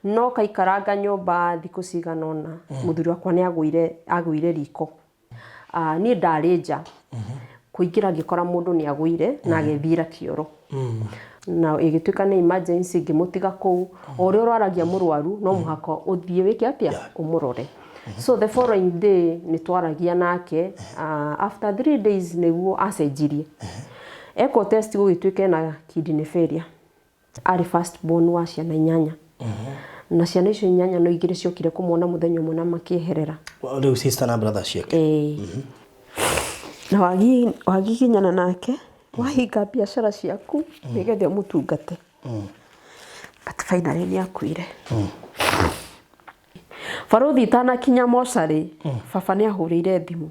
No kaikaranga nyũmba thikũ cigana ũna, mũthuri wakwa nĩ agũire, agũire riko. Ah, niĩ ndarĩ nja. Kũingĩra ngĩkora mũndũ nĩ agũire na agethiĩra kĩoro. Na ĩgĩtuĩka nĩ emergency ngĩmũtiga kũu. O ũrĩa ũrwaragia mũrwaru no mũhaka ũthiĩ wĩke atĩa? Ũmũrore. So the following day nĩ twaragia nake, ah, after 3 days nĩguo acenjirie. Ekwo test gũgĩtuĩka ena kidney failure. Arĩ first born wa ciana inyanya. Na ciana icio inyanya no igĩrĩ ciokire kũmwona mũthenya ũmwe na makĩeherera. Rĩu sister na brother ciake. Ĩĩ. Na wagiginyana nake, wahinga biacara ciaku nĩgetha ũmũtungate. But finally nĩ akuire. Barũthi itanakinya mocarĩ, baba nĩ ahũrĩire thimũ.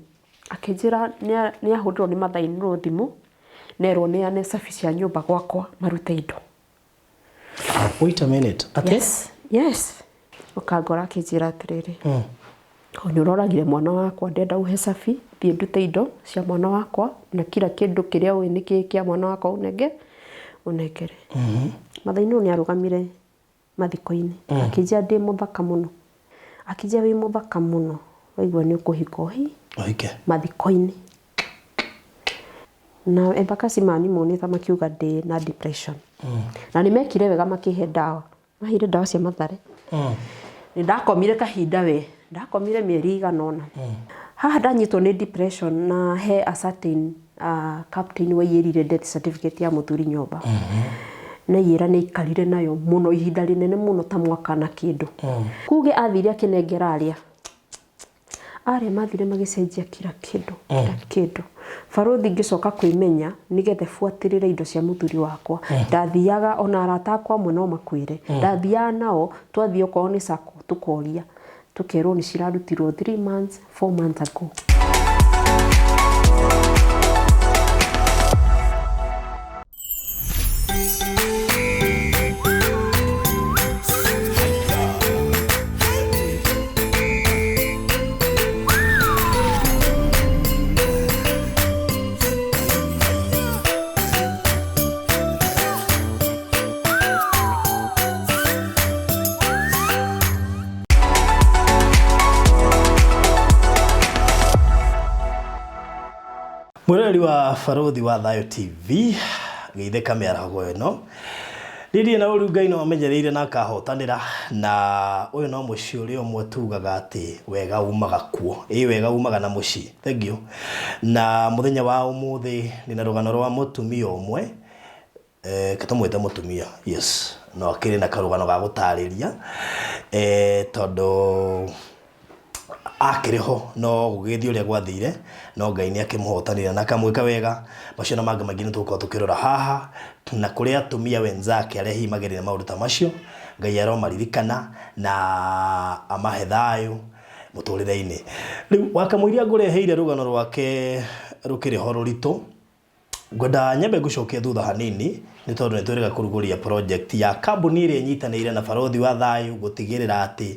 Akĩnjĩra nĩ ahũrĩrwo nĩ Mathai-in-law thimũ, nerwo neane cabi cia nyũmba gwakwa marute indo. Wait a minute. Ate? Yes, yes. Ũkangora akĩnjĩra atĩrĩrĩ, o nĩ ũroragire mwana wakwa, ndenda ũhe cabi thiĩ ndute indo cia mwana wakwa na kila kĩndũ kĩrĩa ũĩ nĩ kĩĩ kĩa mwana wakwa ũnenge ũnengere. Mathai-in-law nĩ arũgamire mathiko-inĩ akĩnjĩra ndĩ mũthaka mũno, akĩnjĩra wĩ mũthaka mũno waigua nĩ ũkũhika ũhi Ũhike. mathiko-inĩ. Na Embakasi manimonĩta makiuga ndĩ na depression. Na nĩ mekire wega makĩhe ndawa. Maheire ndawa cia mathare. Nĩ ndakomire kahinda we, ndakomire mĩeri ĩigana ũna. Haha ndanyitwo nĩ depression na he a certain captain waiyĩrire death certificate ya mũthuri nyũmba. Na iyĩra nĩ aikarire nayo mũno ihinda rĩnene mũno ta mwaka na kĩndũ. Kuge athire akĩnengera arĩa. Arĩa mathire magĩcenjia kila kĩndũ, kila kĩndũ. Barũthi ngĩcoka kwĩmenya nĩgetha buatĩrĩre indo cia mũthuri wakwa. Ndathiaga ona arata akwa amwe no makwĩre. Ndathiaga nao twathiĩ okorwo nĩ sacco tũkoria. Tũkerwo nĩ cirarutirwo 3 months, 4 months ago. Mwĩroreri wa Barũthi wa Thayũ TV, geithĩka mĩaraho ĩno. Niĩ ndirĩ na ũru Ngai no amenyereire na akahotanĩra na ũyũ no mũciĩ ũrĩa ũmwe tugaga atĩ wega umaga kuo. Ĩ wega umaga na mũciĩ. Thank you. Na mũthenya wa ũmũthĩ ndĩna rũgano rwa mũtumia ũmwe Reke tũmwĩte mũtumia, yes, no akĩrĩ na karũgano ga gũtarĩria tondũ akĩrĩ ho no gũgĩthiĩ ũrĩa gwathire no Ngai nĩ akĩmũhotanĩra na akamwĩka wega. Macio na mangĩ maingĩ nĩ tũgũkorwo tũkĩrora haha na kũrĩ atumia wenzake arĩa hihi magereire maũndũ ta macio, Ngai aromaririkana na amahe thayũ mũtũrĩre-inĩ. Rĩu wakamũiria ngũreheire rũgano rwake rũkĩrĩ ho rũritũ. Ngwenda nyambe ngũcokie thutha hanini nĩ tondũ nĩ twĩrĩga kũrugũria project ya kambuni ĩrĩa ĩnyitanĩire na Barũthi wa Thayũ gũtigĩrĩra atĩ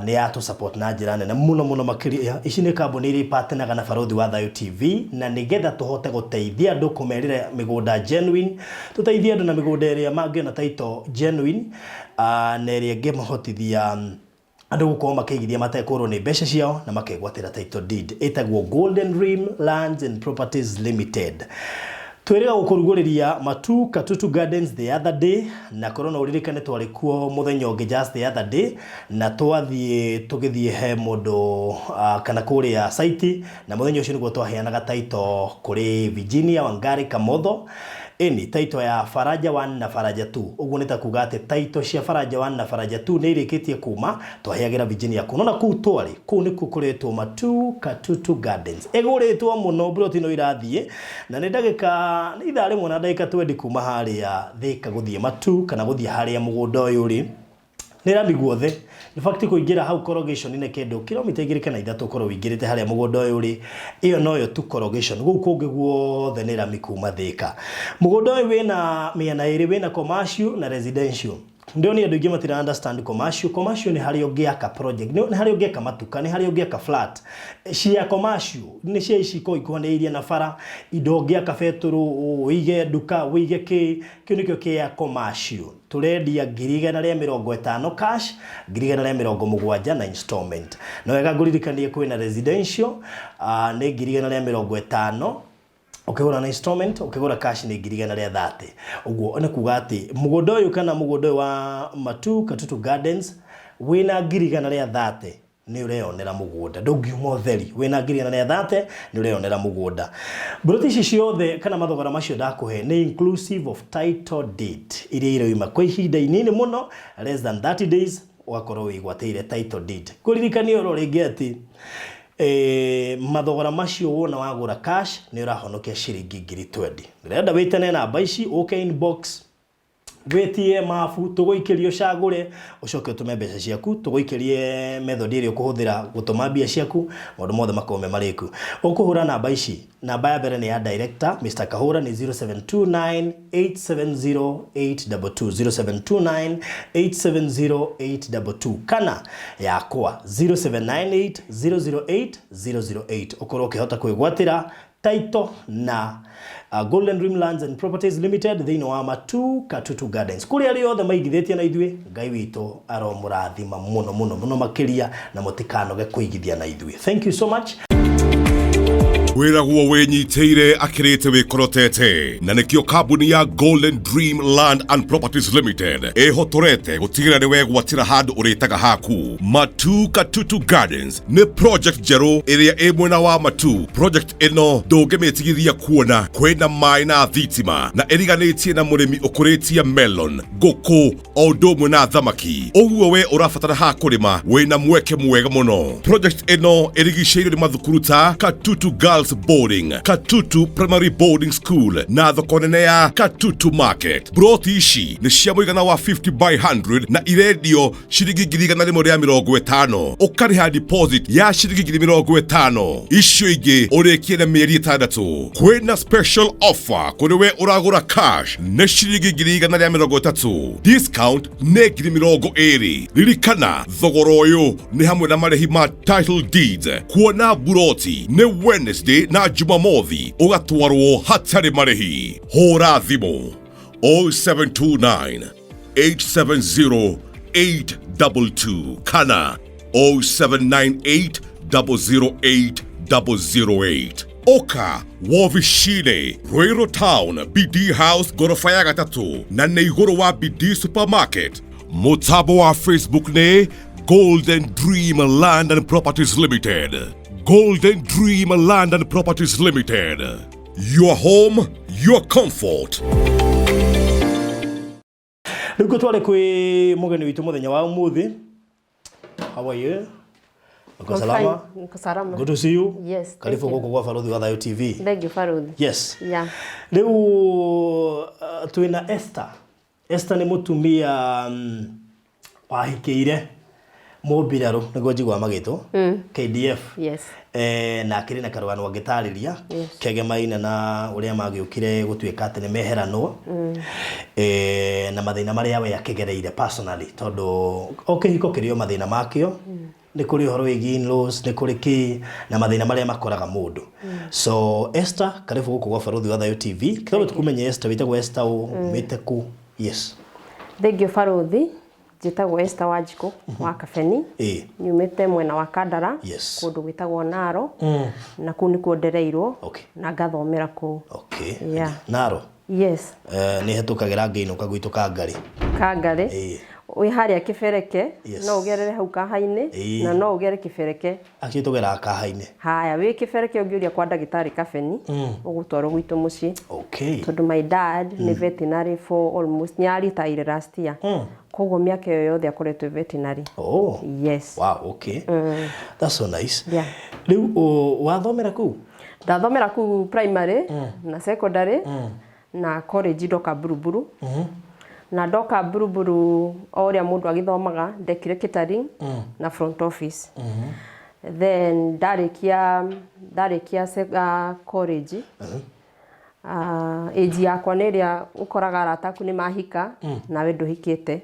nĩ yatũ support na njĩra nene mũno mũno makĩria. Ici nĩ kambuni iria ipatinaga na Barũthi wa Thayũ TV na nĩgetha tũhote gũteithia andũ kũmerĩra mĩgũnda genuine, tũteithie andũ na mĩgũnda ĩrĩa mangĩona title genuine na ĩrĩa ĩngĩmahotithia Andũ gũkorwo makĩigithia matekũrwo nĩ mbeca ciao na makegwatĩra title deed. Ĩtagwo Golden Rim Lands and Properties Limited. Twĩrĩga gũkũrugũrĩria Matu Katutu Gardens the other day na korwo no ũririkane twarĩ kuo mũthenya ũngĩ just the other day na twathiĩ tũgĩthiĩ he mũndũ kana kũrĩa site na mũthenya ũcio nĩguo twaheanaga title kũrĩ Virginia Wangari Kamotho. Ĩni, title ya Faraja 1 na Faraja 2. Ũguo nĩ ta kuuga atĩ title cia Faraja 1 na Faraja 2 nĩ irĩkĩtie kuuma, twaheagĩra Virginia kũu. Nĩwona kũu twarĩ, kũu nĩkuo kũretwo Matuu Katutu Gardens. Ĩgũrĩtwo mũno mburoti ĩno irathiĩ, na nĩ ndagĩka, nĩ ithaa rĩmwe na ndagĩka twendi kuuma harĩa Thĩka gũthiĩ Matuu kana gũthiĩ harĩa mũgũnda ũyũ ũrĩ. Nĩ rami guothe. In fact kũingĩra hau corrugation nĩ kĩndũ kilomita igĩrĩ kana ithatũ ũkorwo ũingĩrĩte harĩa mũgũnda ũyũ ũrĩ. Ĩyo noyo tu corrugation. Gũkũ kũngĩ guothe nĩ rami kuma Thĩka. Mũgũnda ũyũ wĩna mĩena ĩrĩ, wĩna commercial na residential. Ndĩronire andũ aingĩ matira understand commercial. Commercial nĩ harĩa ũngĩaka project, nĩ harĩa ũngĩaka matuka, nĩ harĩa ũngĩaka flat. Cia commercial nĩ cia ici ikoragwo ikuhanĩrĩirie na bara, indo ũngĩaka betũrũ, ũige nduka, ũige kĩ, kĩu nĩkĩo kĩa commercial. Tũrendia 150,000 cash, 170,000 na installment. Na wega ngũririkanie kwĩna residential, nĩ 150,000 ũkĩgũra na installment, ũkĩgũra cash nĩ 130,000. Ũguo nĩ kuga atĩ mũgũnda ũyũ kana mũgũnda ũyũ wa Matu Katutu Gardens wĩna 130,000 nĩ ũreyonera mũgũnda, ndũngiuma ũtheri wĩna 130,000 nĩ ũreyonera mũgũnda. Mburoti ici ciothe kana mathogora macio ndakũhe nĩ inclusive of title deed iria iroima kwa ihinda inini mũno, less than 30 days ũgakorwo wĩgwatĩire title deed. Kũririkania oro rĩngĩ atĩ mathogora macio wona wagũra cash nĩ ũrahonokia ciringi 20,000. Ndĩrenda wĩtane namba ici ũke inbox wĩtie mabu tũgũikĩrie ũcagũre ũcoke ũtũme mbeca ciaku tũgũikĩrie method ĩrĩa ũkũhũthĩra gũtũma mbia ciaku maũndũ mothe makorwo me marĩku. Ũkũhũra namba ici, namba ya mbere nĩ ya director Mr. Kahũra nĩ 0729 870 822, 0729 870 822, kana yakwa 0798 008 008, ũkorwo ũkĩhota kwĩgwatĩra title na Golden Dream Lands and Properties Limited thĩinĩ wa Matu Katutu Gardens. Kũrĩ arĩa othe maigithĩtie na ithuĩ, Ngai witũ aromũrathima mũno mũno mũno makĩria na mũtikanoge kũigithia na ithuĩ. Thank you so much. Wĩragwo wĩnyitĩire akĩrĩte wĩkorotete, na nĩkĩo kambuni ya Golden Dream Land and Properties Limited ĩhotorete gũtigĩrĩra nĩ wegwatĩra handũ ũrĩtaga haku. Matu Katutu Gardens nĩ project njerũ ĩrĩa ĩ mwena wa Matu. Project ĩno ndũngĩmĩtigithia kuona kwĩna maĩ na thitima, na ĩriganĩtie na mũrĩmi ũkũrĩtie melon, ngũkũ o ũndũ ũmwe na thamaki. Ũguo we ũrabatara ha kũrĩma wĩna mweke mwega mũno. Project ĩno ĩrigicĩirio nĩ mathukuru ta Katutu Girls Boarding, Katutu Primary Boarding School na thoko nene ya Katutu Market. Broti ici nĩ cia mũigana wa 50 by 100 na irendio ciringi 150,000, ũkarĩha deposit ya ciringi 50,000, icio ingĩ ũrĩkie na mĩeri 6. Kwĩna special offer kũrĩ we ũragũra cash nĩ ciringi 130,000, discount nĩ 20,000. Ririkana thogora ũyũ nĩ hamwe na marĩhi ma title deeds. Kuona buroti nĩ Wednesday na Jumamothi, ũgatwarwo hatarĩ marĩhi. Hũra thimũ 0729 870 822 kana 0798 008 008. Oka wovicine Ruiru Town, BD House, gorofa ya gatatũ, na nĩ igũrũ wa BD Supermarket. Mũtambo wa Facebook nĩ Golden Dream Land and Properties Limited. Golden Dream Land and Properties Limited, your home, your comfort. Rĩu ngũtware kwĩ mũgeni witũ mũthenya wa ũmũthĩ. How are you? Uko I'm salama? fine. Niko salama. Good to see you. Yes, thank Karibu you. gũkũ gwa Barothi wa Thayũ TV. Thank you, Barothi. Yes. Yeah. Rĩu twĩna Esther. Esther nĩ mũtumia wahikĩire mũmbirarũ nĩguo njiguaga magĩtwo KDF. Yes. Na akĩrĩ na karũgano angĩtarĩria Yes. kegemaine na ũrĩa magĩũkire gũtuĩka atĩ nĩ meheranwo na mathĩna marĩa we akĩgereire personally, tondũ o kĩhiko kĩrĩ o mathĩna makĩo, nĩ kũrĩ ũhoro wĩgiĩ in-laws, nĩ kũrĩ kĩ na mathĩna marĩa makoraga mũndũ. So Esther, karibu gũkũ gwa Barothi wa Thayũ TV. Kĩtoro tũkũmenye Esther, wĩtagwo Esther ũ, umĩte kũ? Yes. Thank you, Barothi. Njĩtagwo Esther Wanjikũ wa Kabeni. Nyumĩte mwena wa Kandara, kũndũ gwĩtagwo Naro, na kũu nĩkuo ndereirwo na ngathomera kũu. Yeah. Naro? Yes. Nĩ hetũkagĩra ngĩinũka gwitũ Kangarĩ. Kangarĩ. Wĩ harĩa Kĩbereke, no ũgerere hau Kaha-inĩ, na no ũgere Kĩbereke. Actually tũgeraga Kaha-inĩ. Haya, wĩ Kĩbereke ũngĩũria kwa ndagĩtarĩ Kabeni, ũgũtwarwo gwitũ mũciĩ. Tondũ my dad nĩ veterinary for almost, nĩ aritaire last year. Koguo mĩaka ĩyo yothe akoretwo veterinary. Oh. Yes. Wow, okay. That's so nice. Yeah. Rĩu wathomera kũu? Ndathomera kũu primary na secondary na college ndoka Buruburu. Na ndoka Buruburu o ũrĩa mũndũ agĩthomaga, ndekire catering na front office. Then ndarĩkia college, age yakwa nĩ ĩrĩa ũkoraga arata aku nĩ mahika nawe ndũhikĩte.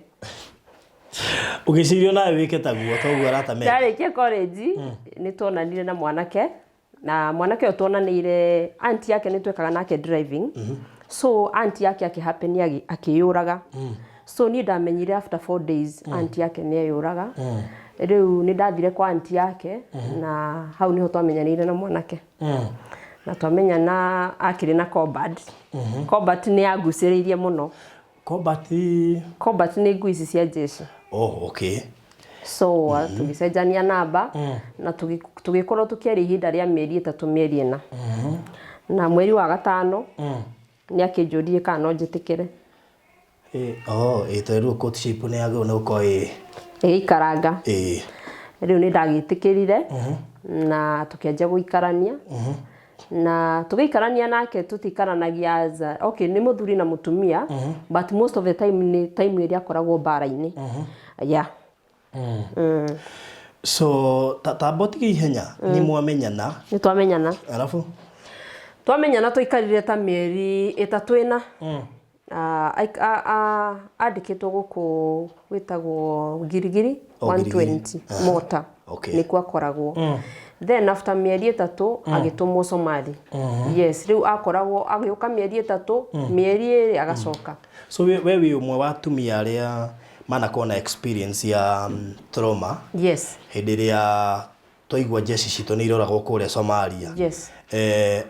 Ũgĩcirio nawe wĩke taguo toguo arata meka. Ndarĩkia college nĩ tuonanire na mwanake na mwanake ũyũ tuonanĩire anti yake nĩ twekaga nake driving so anti yake akĩhappen akĩyũraga so niĩ ndamenyire after 4 days anti yake nĩ eyũraga. Rĩu nĩ ndathire kwa anti yake na hau nĩho twamenyanĩire na mwanake na twamenyana akĩrĩ na combat. Combat nĩ yangucĩrĩirie mũno. Combat? Combat nĩ ngui ici cia jeshi. Oh, okay. So tũgĩcenjania namba na tũgĩkorwo tũkĩaria ihinda rĩa mĩeri 3, mĩeri 4, na mweri wa gatano nĩ akĩnjũririe kana no njĩtĩkĩre. Oh, tondũ courtship nĩ yagĩrĩirwo nĩ gũkorwo ĩgĩikaranga. Rĩu nĩ ndagĩtĩkĩrire na tũkĩanjia gũikarania na tũgĩikarania nake. Tũtiikaranagia as okay, nĩ mũthuri na mũtumia, but most of the time nĩ time ĩrĩa akoragwo mbara-inĩ, yeah. So tamba ũtige ihenya, nĩ mwamenyana? Nĩ twamenyana. Arabu? Twamenyana tũikarire ta mĩeri 3, 4. Andĩkĩtwo gũkũ gwĩtagwo Girigiri. Oh, Girigiri. 120 mota. Nĩkuo akoragwo. Then after mĩeri 3 agĩtũmwo Somali. Yes, rĩu akoragwo agĩũka mĩeri 3, mĩeri 2 agacoka. So we wĩ ũmwe wa atumia arĩa manakorwo na experience ya trauma hĩndĩ ĩrĩa twaigua jeshi citũ nĩ iroragwo kũrĩa Somalia. Yes.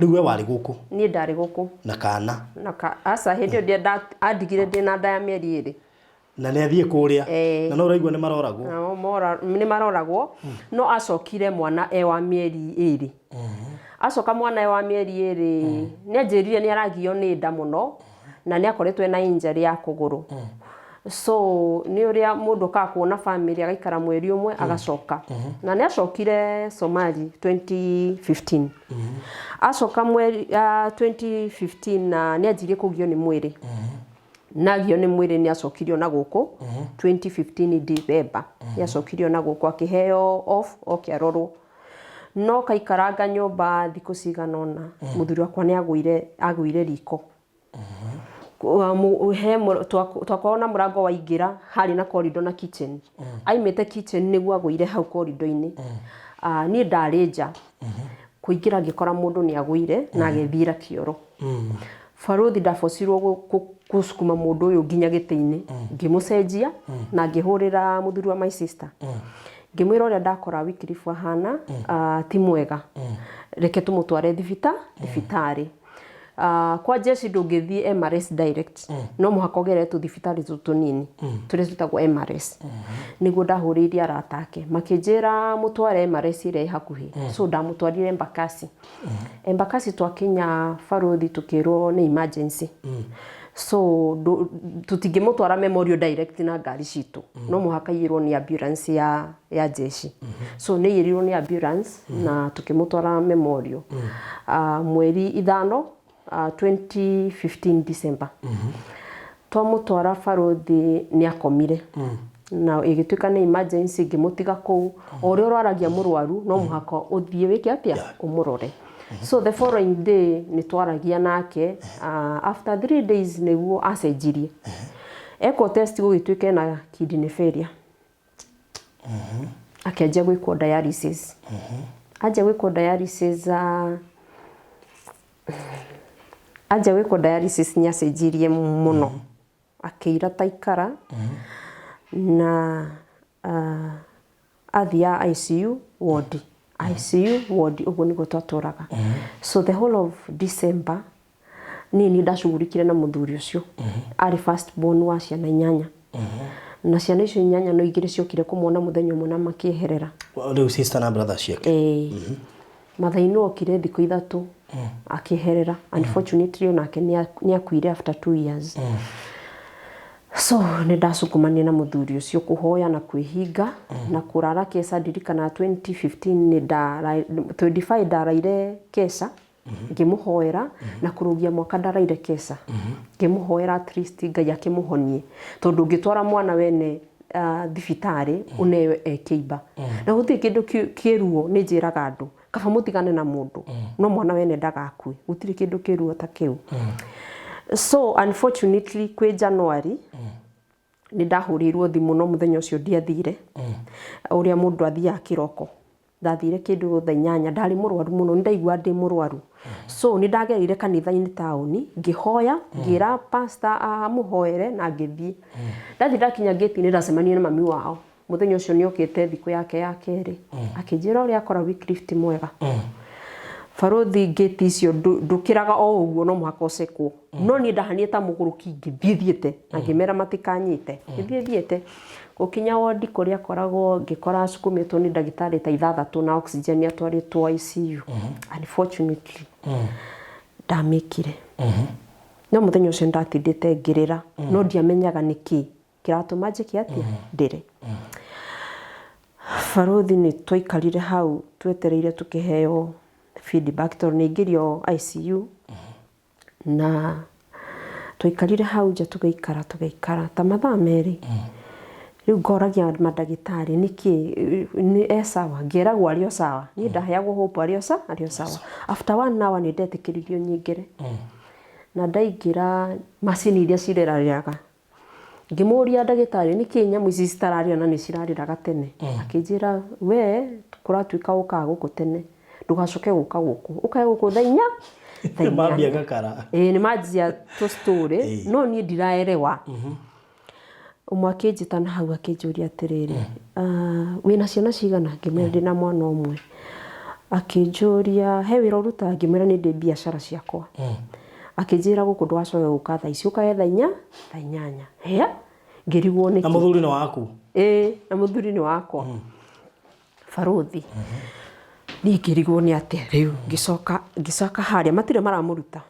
Rĩu we warĩ gũkũ? Niĩ ndarĩ gũkũ. Na kana? Na ka, aca, hĩndĩ ĩyo andigire ndĩ na nda ya mĩeri 2. Na nĩ athiĩ kũrĩa? Eh. Na no ũraigua nĩ maroragwo? Nao nĩ maroragwo, no acokire mwana e wa mĩeri 2. Acoka mwana e wa mĩeri 2, nĩ anjĩrire nĩ aragio nĩ nda mũno na nĩ akoretwo ena injury ya kũgũrũ. So nĩ ũrĩa mũndũ okaga kuona family, agaikara mweri ũmwe agacoka, na nĩ acokire Somali 2015. Acoka mweri 2015 na nĩ anjirie kũgio nĩ mwĩrĩ. Nagio nĩ mwĩrĩ, nĩ acokirio na gũkũ 2015 December. Nĩ acokirio na gũkũ akĩheo off oke arorwo, no kaikaranga nyũmba thikũ cigana ũna, mũthuri wakwa nĩ agũire riko. He twakorwo na mũrango waingĩra harĩ na corridor na kitchen. Aimĩte kitchen nĩguo agũire hau corridor-inĩ. Ah, niĩ ndarĩ nja, kũingĩra ngĩkora mũndũ nĩ agũire na agĩthiĩra kĩoro. Barũthi ndabocirwo gũcukuma mũndũ ũyũ nginya gĩtĩ-inĩ, ngĩmũcenjia na ngĩhũrĩra mũthuri wa my sister, ngĩmwĩra ũrĩa ndakora Wycliffe ahana, ti mwega, reke tũmũtware thibitarĩ. Kwa jeshi ndũngĩthiĩ MRS direct, no mũhaka ũgerere tũthibitarĩ tũtũ tũnini tũrĩa twĩtagwo MRS. Nĩguo ndahũrĩirie arata ake, makĩnjĩra mũtware MRS ĩrĩa ĩ hakuhĩ. So ndamũtwarire Embakasi. Embakasi twakinya, barũthi, tũkĩrwo nĩ emergency, so tũtingĩmũtwara Memorial direct na ngari citũ, no mũhaka iyĩrwo nĩ ambulance ya jeshi. So nĩ iyĩrirwo nĩ ambulance na tũkĩmũtwara Memorial mweri 5, 2015 December. Twamũtwara, barũthi, nĩ akomire na ĩgĩtuĩka nĩ emergency. Ngĩmũtiga kũu. O ũrĩa ũrwaragia mũrwaru, no mũhaka ũthiĩ wĩke atĩa, ũmũrore. So the following day nĩ twaragia nake. After 3 days nĩguo acenjirie. Ekwo test, gũgĩtuĩka ena kidney failure. Akĩanjia gwĩkwo dialysis. Anjia gwĩkwo dialysis, anjia gwĩkwo dialysis, nĩ acenjirie mũno, akĩira ta ikara na athia ICU ward, ICU ward. Ũguo nĩguo twatũraga. So the whole of December niĩ nĩ ndacugurikire na mũthuri ũcio. Arĩ first born wa ciana inyanya, na ciana icio inyanya no igĩrĩ ciokire kũmwona mũthenya ũmwe na makĩeherera. Rĩu sister na brother ciake? Ĩĩ. Mathainũ okire thikũ 3 akĩeherera. Unfortunately onake nĩ akuire after 2 years. So nĩ ndacukumania na mũthuri ũcio kũhoya na kwĩhinga na kũrara keca. Ndirikana 2015 nĩ 25 ndaraire keca ngĩmũhoera, na kũrũgia mwaka ndaraire keca ngĩmũhoera at least Ngai akĩmũhonie, tondũ ũngĩtwara mwana wene thibitarĩ ũneo e kĩimba na gũtirĩ kĩndũ kĩruo. Nĩ njĩraga andũ kaba mũtigane na mũndũ no mwana wene ndagakue, gũtirĩ kĩndũ kĩruo ta kĩu. So unfortunately kwĩ January Nĩ ndahũrĩirwo thimũ no mũthenya ũcio ndiathire. Ũrĩa mũndũ athiaga kĩroko. Ndathire kĩndũ thaa 8, ndarĩ mũrwaru mũno, nĩ ndaiguaga ndĩ mũrwaru. So nĩ ndagereire kanitha-inĩ taũni, ngĩhoya, ngĩra pastor amũhoere na ngĩthiĩ. Ndathiĩ ndakinya ngĩti-inĩ ndacemanirie na mami wao. Mũthenya ũcio nĩ okĩte thikũ yake ya kerĩ. Akĩnjĩra ũrĩa akora Wycliffe ti mwega. Barũthi ngĩti icio ndũkĩraga o ũguo no mũhaka ũcekwo. No niĩ ndahanire ta mũgũrũki ngĩthiĩ thiĩte na ngĩmera matikanyite. Ngĩthiĩ thiĩte. Gũkinya wondi kũrĩa akoragwo ngĩkora asukumĩtwo nĩ ndagĩtarĩ ta ithathatũ na oxygen atwarĩtwo ICU. Unfortunately ndamĩkire. No mũthenya ũcio nĩndatindĩte ngĩrĩra no ndiamenyaga nĩkĩ kĩratũma njĩke atĩa ndĩre. Barũthi nĩ twaikarire hau twetereire tũkĩheo feedback tondũ nĩ aingĩrio ICU na twaikarire hau nja tũgĩikara tũgĩikara ta mathaa 2. Rĩu ngoragia mandagĩtarĩ nĩkĩ nĩ e sawa, ngĩragwo arĩ o sawa. Niĩ ndaheagwo hope arĩ o sawa, arĩ o sawa. After one hour nĩ ndetĩkĩririo nyingĩre. Na ndaingĩra macini iria cirerarĩraga Ngĩmũria ndagĩtarĩ nĩkĩ nyamũ ici citararĩra na nĩ cirarĩraga tene. Akĩnjĩra we kũratuĩka ũkaga gũkũ tene ndũgacoke gũka gũkũ ũkage gũkũ thaa inya thaa Mambia inyanya. gakara. Ĩĩ nĩ manjia tũ story no niĩ ndiraerewa. Ũmwe akĩnjĩta na hau akĩnjũria atĩrĩrĩ, "Ah, wĩna ciana cigana?" Ngĩmwĩra ndĩna mwana ũmwe. Akĩnjũria he wĩra ũrutaga? Ngĩmwĩra nĩ ndĩ biacara ciakwa. Akĩnjĩra gũkũ ndũgacoke gũka thaa ici ũkage thaa inya thaa 8. Hĩa ngĩrigwo nĩkĩ. Na mũthuri nĩ waku? Ĩĩ na mũthuri nĩ wakwa. Barũthi. Niĩ ngĩrigwo nĩ atĩa rĩu ngĩcoka ngĩcoka harĩa matirĩ maramũruta.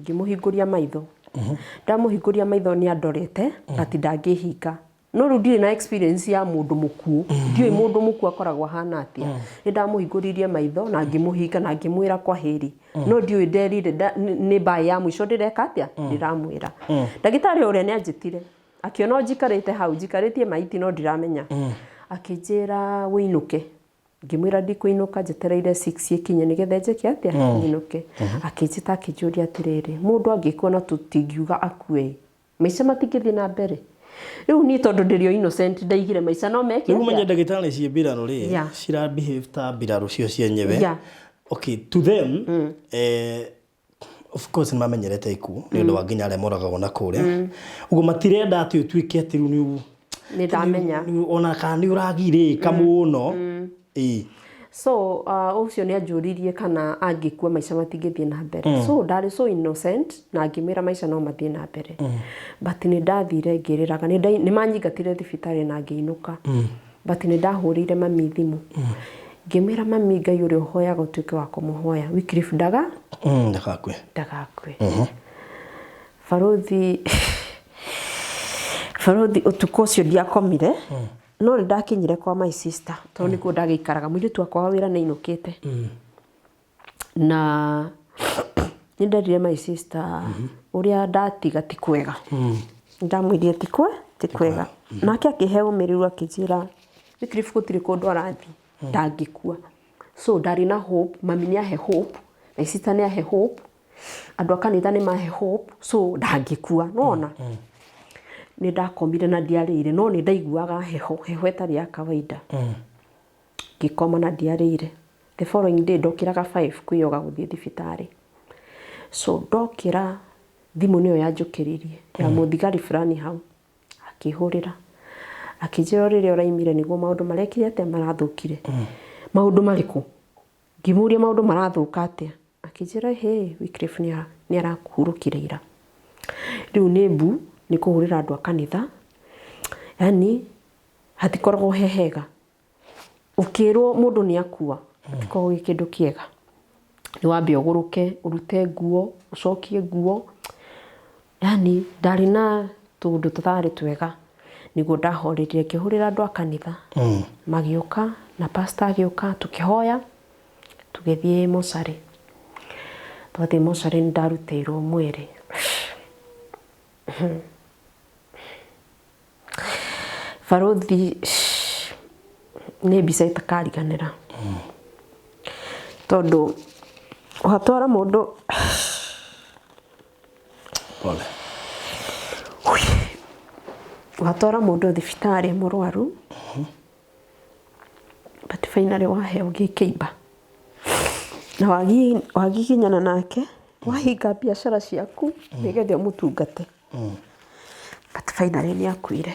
Ngĩmũhingũria maitho. Ndamũhingũria maitho nĩ andorete but ndangĩhinga. No rĩu ndirĩ na experience ya mũndũ mũkuũ. Ndiũĩ mũndũ mũkuũ akoragwo ahana atĩa. Nĩ ndamũhingũririe maitho na ngĩmũhinga na ngĩmwĩra kwaheri. No ndiũĩ nderire nĩ mbaĩ ya mũico ndĩreka atĩa? Ndĩramwĩra. Ndagĩtarĩ ũrĩa nĩ anjĩtire. Akĩona o njikarĩte hau, njikarĩtie maiti no ndiramenya. Akĩnjĩra ũinũke. Ngĩmwĩra ndikũinũka njetereire 6 ĩkinye nĩgetha njĩke atĩa? Nyinũke. Akĩnjĩta akĩnjũria atĩrĩrĩ, mũndũ angĩkua na tũtingiuga akue maica matingĩthiĩ na mbere. Rĩu niĩ tondũ ndĩrĩ o innocent ndaigire maica no meke Rĩu ũmenye ndagĩtarĩ ciĩ mbirarũ rĩ, cira behave ta mbirarũ cio cienyewe. Okay, to them, of course nĩ mamenyerete ikuũ nĩ ũndũ wa nginya arĩa moragagwo na kũrĩa. Ũguo matirenda atĩ ũtuĩke atĩ rĩu nĩ Nĩ ndamenya. Ona kana nĩ ũragirĩka mũno. Ĩĩ. So ũcio nĩ anjũririe kana angĩkua maica matingĩthiĩ na mbere. So ndarĩ so innocent na ngĩmwĩra maica no mathiĩ na mbere. But nĩ ndathire ngĩrĩraga, nĩ manyingatire thibitarĩ na ngĩinũka. But nĩ ndahũrĩire mami thimũ. Ngĩmwĩra mami Ngai ũrĩa ũhoyaga ũtuĩke wa kũmũhoya. Wycliffe ndaga Ndagakue. Ndagakue. Barũthi barũthi ũtukũ ũcio ndiakomire. No nĩ ndakinyire kwa my sister tondũ nĩkuo ndagĩikaraga. Mũirĩtu wakwa wa wĩra nĩ ainũkĩte. Na nĩ nderire my sister ũrĩa ndatiga ti kwega. Ndamwĩrire ti kwe ti kwega. Nake akĩhe ũmĩrĩru akĩnjĩra Wycliffe gũtirĩ kũndũ arathiĩ ndangĩkua. So ndarĩ na hope, mami nĩ ahe hope, my sister nĩ ahe hope, andũ a kanitha nĩ mahe hope, so ndangĩkua, nĩwona? Nĩ ndakomire na ndiarĩire no nĩ ndaiguaga heho, heho ĩtarĩ ya kawaida. Ngĩkoma na ndiarĩire. The following day ndokĩraga 5 kwĩyoga gũthiĩ thibitarĩ. So ndokĩra thimũ nĩyo yanjũkĩririe ya mũthigari fulani hau akĩhũrĩra akĩnjĩra rĩrĩa ũraimire nĩguo maũndũ marekire atĩa marathũkire. Maũndũ marĩkũ? Ngĩmũria maũndũ marathũka atĩa? Akĩnjĩra hĩ Wycliffe nĩ arakũhurũkire ira. Rĩu nĩ mbu nĩ kũhũrĩra andũ a kanitha. Yani hatikoragwo he hega. Ũkĩrwo mũndũ nĩ akua hatikoragwo gĩ kĩndũ kĩega. Nĩ wambe ũgũrũke, ũrute nguo, ũcokie nguo. Yani ndarĩ na tũũndũ tũtarĩ twega. Nĩguo ndahorerire ngĩhũrĩra andũ a kanitha. Magĩũka na pastor agĩũka tũkĩhoya tũgĩthiĩ mocarĩ. Twathiĩ mocarĩ nĩ ndarutĩirwo mwĩrĩ. Barũthi nĩ mbica itakariganĩra. Tondũ watwara mũndũ Pole. Watwara mũndũ thibitarĩ mũrwaru, but finally waheo gĩkĩimba. Na wagiginyana nake, wahinga biacara ciaku nĩgetha ũmũtungate. But finally nĩ akuire.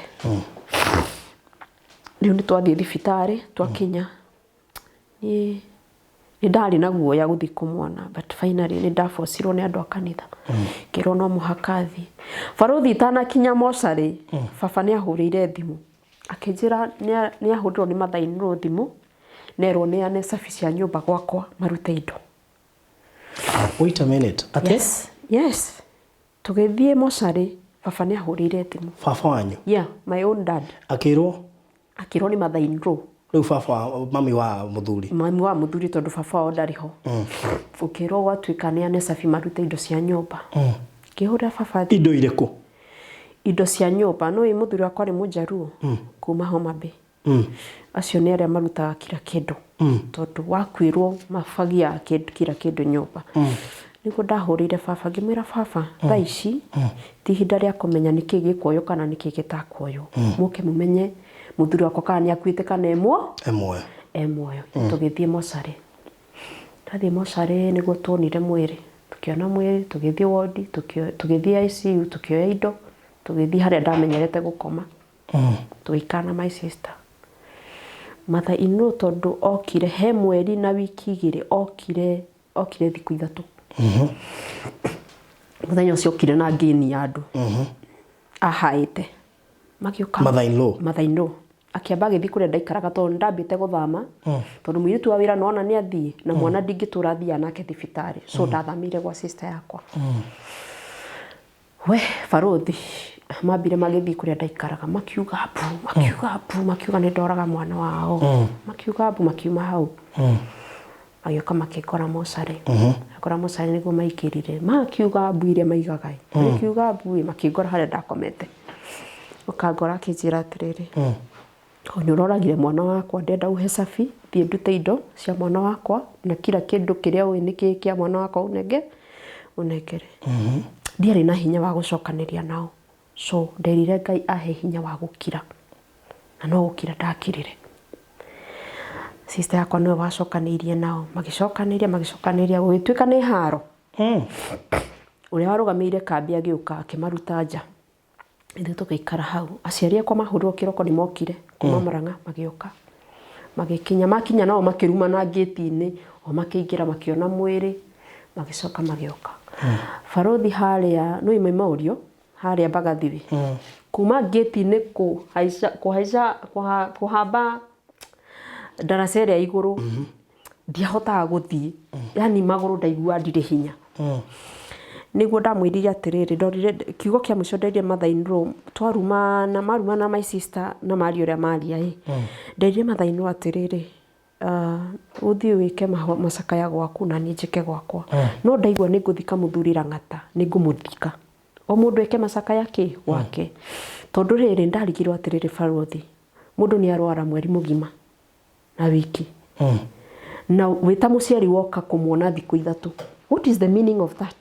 Rĩu nĩ twathiĩ thibitarĩ, twakinya, niĩ nĩ ndarĩ na guoya gũthiĩ kũmuona but finally nĩ ndabocirwo nĩ andũ a kanitha ngĩrwo no mũhaka thiĩ. Barũthi itanakinya mocarĩ, baba nĩ ahũrĩire thimũ akĩnjĩra nĩ ahũrĩrwo nĩ mother-in-law thimũ nerwo neane cabi cia nyũmba gwakwa marute indo. Wait a minute. Atĩ? Yes, yes. Tũgĩthiĩ mocarĩ, baba nĩ ahũrĩire thimũ. Baba wanyu? Yeah, my own dad. Akĩrwo? Akĩrwo nĩ mother in law. Rĩu baba wa, mami wa mũthuri? Mami wa mũthuri tondũ baba wao ndarĩ ho. Ũkĩrwo gwatuĩka neane cabi marute indo cia nyũmba. Ngĩhũrĩra baba thimũ. Indo irĩkũ? Indo cia nyũmba. Nĩũĩ mũthuri wakwa arĩ mũjaruo kuma Homa Bay. Acio nĩ arĩa marutaga kira kĩndũ tondũ wakuĩrwo mabagiaga kira kĩndũ nyũmba. Nĩguo ndahũrĩire baba ngĩmwĩra baba thaa ici ti ihinda rĩa kũmenya nĩkĩ gĩkuoywo kana nĩkĩ gĩtakuoywo. Mũke mũmenye mũthuri wakwa kana nĩ akuĩte kana e muoyo. E muoyo. E muoyo. Tũgĩthiĩ mocarĩ. Twathiĩ mocarĩ nĩguo tuonire mwĩrĩ. Tũkĩona mwĩrĩ, tũgĩthiĩ wondi, tũgĩthiĩ ICU, tũkĩoya indo, tũgĩthiĩ harĩa ndamenyerete gũkoma. Tũgĩikara na my sister. Mother in law tondũ okire he mweri na wiki igĩrĩ okire okire thikũ ithatũ. Mũthenya ũcio okire na ngĩni ya andũ. Ahaĩte. Magĩũka. Mother in law. Mother in law. Akĩamba agĩthiĩ kũrĩa ndaikaraga tondũ nĩndambĩte gũthama. Tondũ mũirĩtu wa wĩra nĩwona nĩ athiĩ na mwana ndingĩtũra athiaga nake thibitarĩ. So ndathamĩire gwa sister yakwa. We barũthi mambire magĩthiĩ kũrĩa ndaikaraga makiuga mbu makiuga mbu makiuga nĩ ndoraga mwana wao makiuga mbu makiuma hau magĩũka makĩngora mocarĩ akora mocarĩ nĩguo maingĩrire makiuga mbu iria maigaga ĩ makiuga mbu ĩ makĩngora harĩa ndakomete ũkangora akĩnjĩra atĩrĩrĩ O nĩ ũroragire mwana wakwa ndĩrenda ũhe cabi thiĩ ndute indo cia mwana wakwa na kila kĩndũ kĩrĩa ũĩ nĩ kĩĩ kĩa mwana wakwa ũnenge ũnengere. Ndiarĩ na hinya wa gũcokanĩria nao so nderire Ngai ahe hinya wa gũkira na no gũkira ndakirire. Sister yakwa nĩwe wacokanĩirie nao magĩcokanĩria magĩcokanĩria gũgĩtuĩka nĩ haro. Ũrĩa warũgamĩrĩire kambĩ agĩũka akĩmaruta nja. Ithuĩ tũgĩikara hau. Aciari akwa mahũrirwo kĩroko nĩ mokire kuma Murang'a magĩũka. Magĩkinya, makinya nao makĩrumana ngĩti-inĩ, o makĩingĩra makĩona mwĩrĩ, magĩcoka magĩũka. Barũthi harĩa, nĩ ũĩ Maima Ũrio, harĩa Mbagathi rĩ, kuma ngĩti-inĩ kũhaica, kũhaica, kũhamba ndaraca ĩrĩa igũrũ, ndiahotaga gũthiĩ yani magũrũ ndaiguaga ndirĩ hinya nĩguo ndamwĩrire atĩrĩrĩ ndorire kiugo kĩa mũico nderire mother in law twarumana marumana my sister na maria ũrĩa maria ĩ nderire mother in law atĩrĩrĩ ah, ũthiĩ wĩke macakaya gwaku na niĩ njĩke gwakwa no ndaigua nĩ ngũthika mũthuri Lang'ata nĩ ngũmũthika o mũndũ eke macakaya kĩ gwake tondũ rĩrĩ ndarigirwo atĩrĩrĩ barũthi mũndũ nĩ arwara mweri mũgima na wiki na wĩ ta mũciari woka kũmuona thikũ ithatũ what is the meaning of that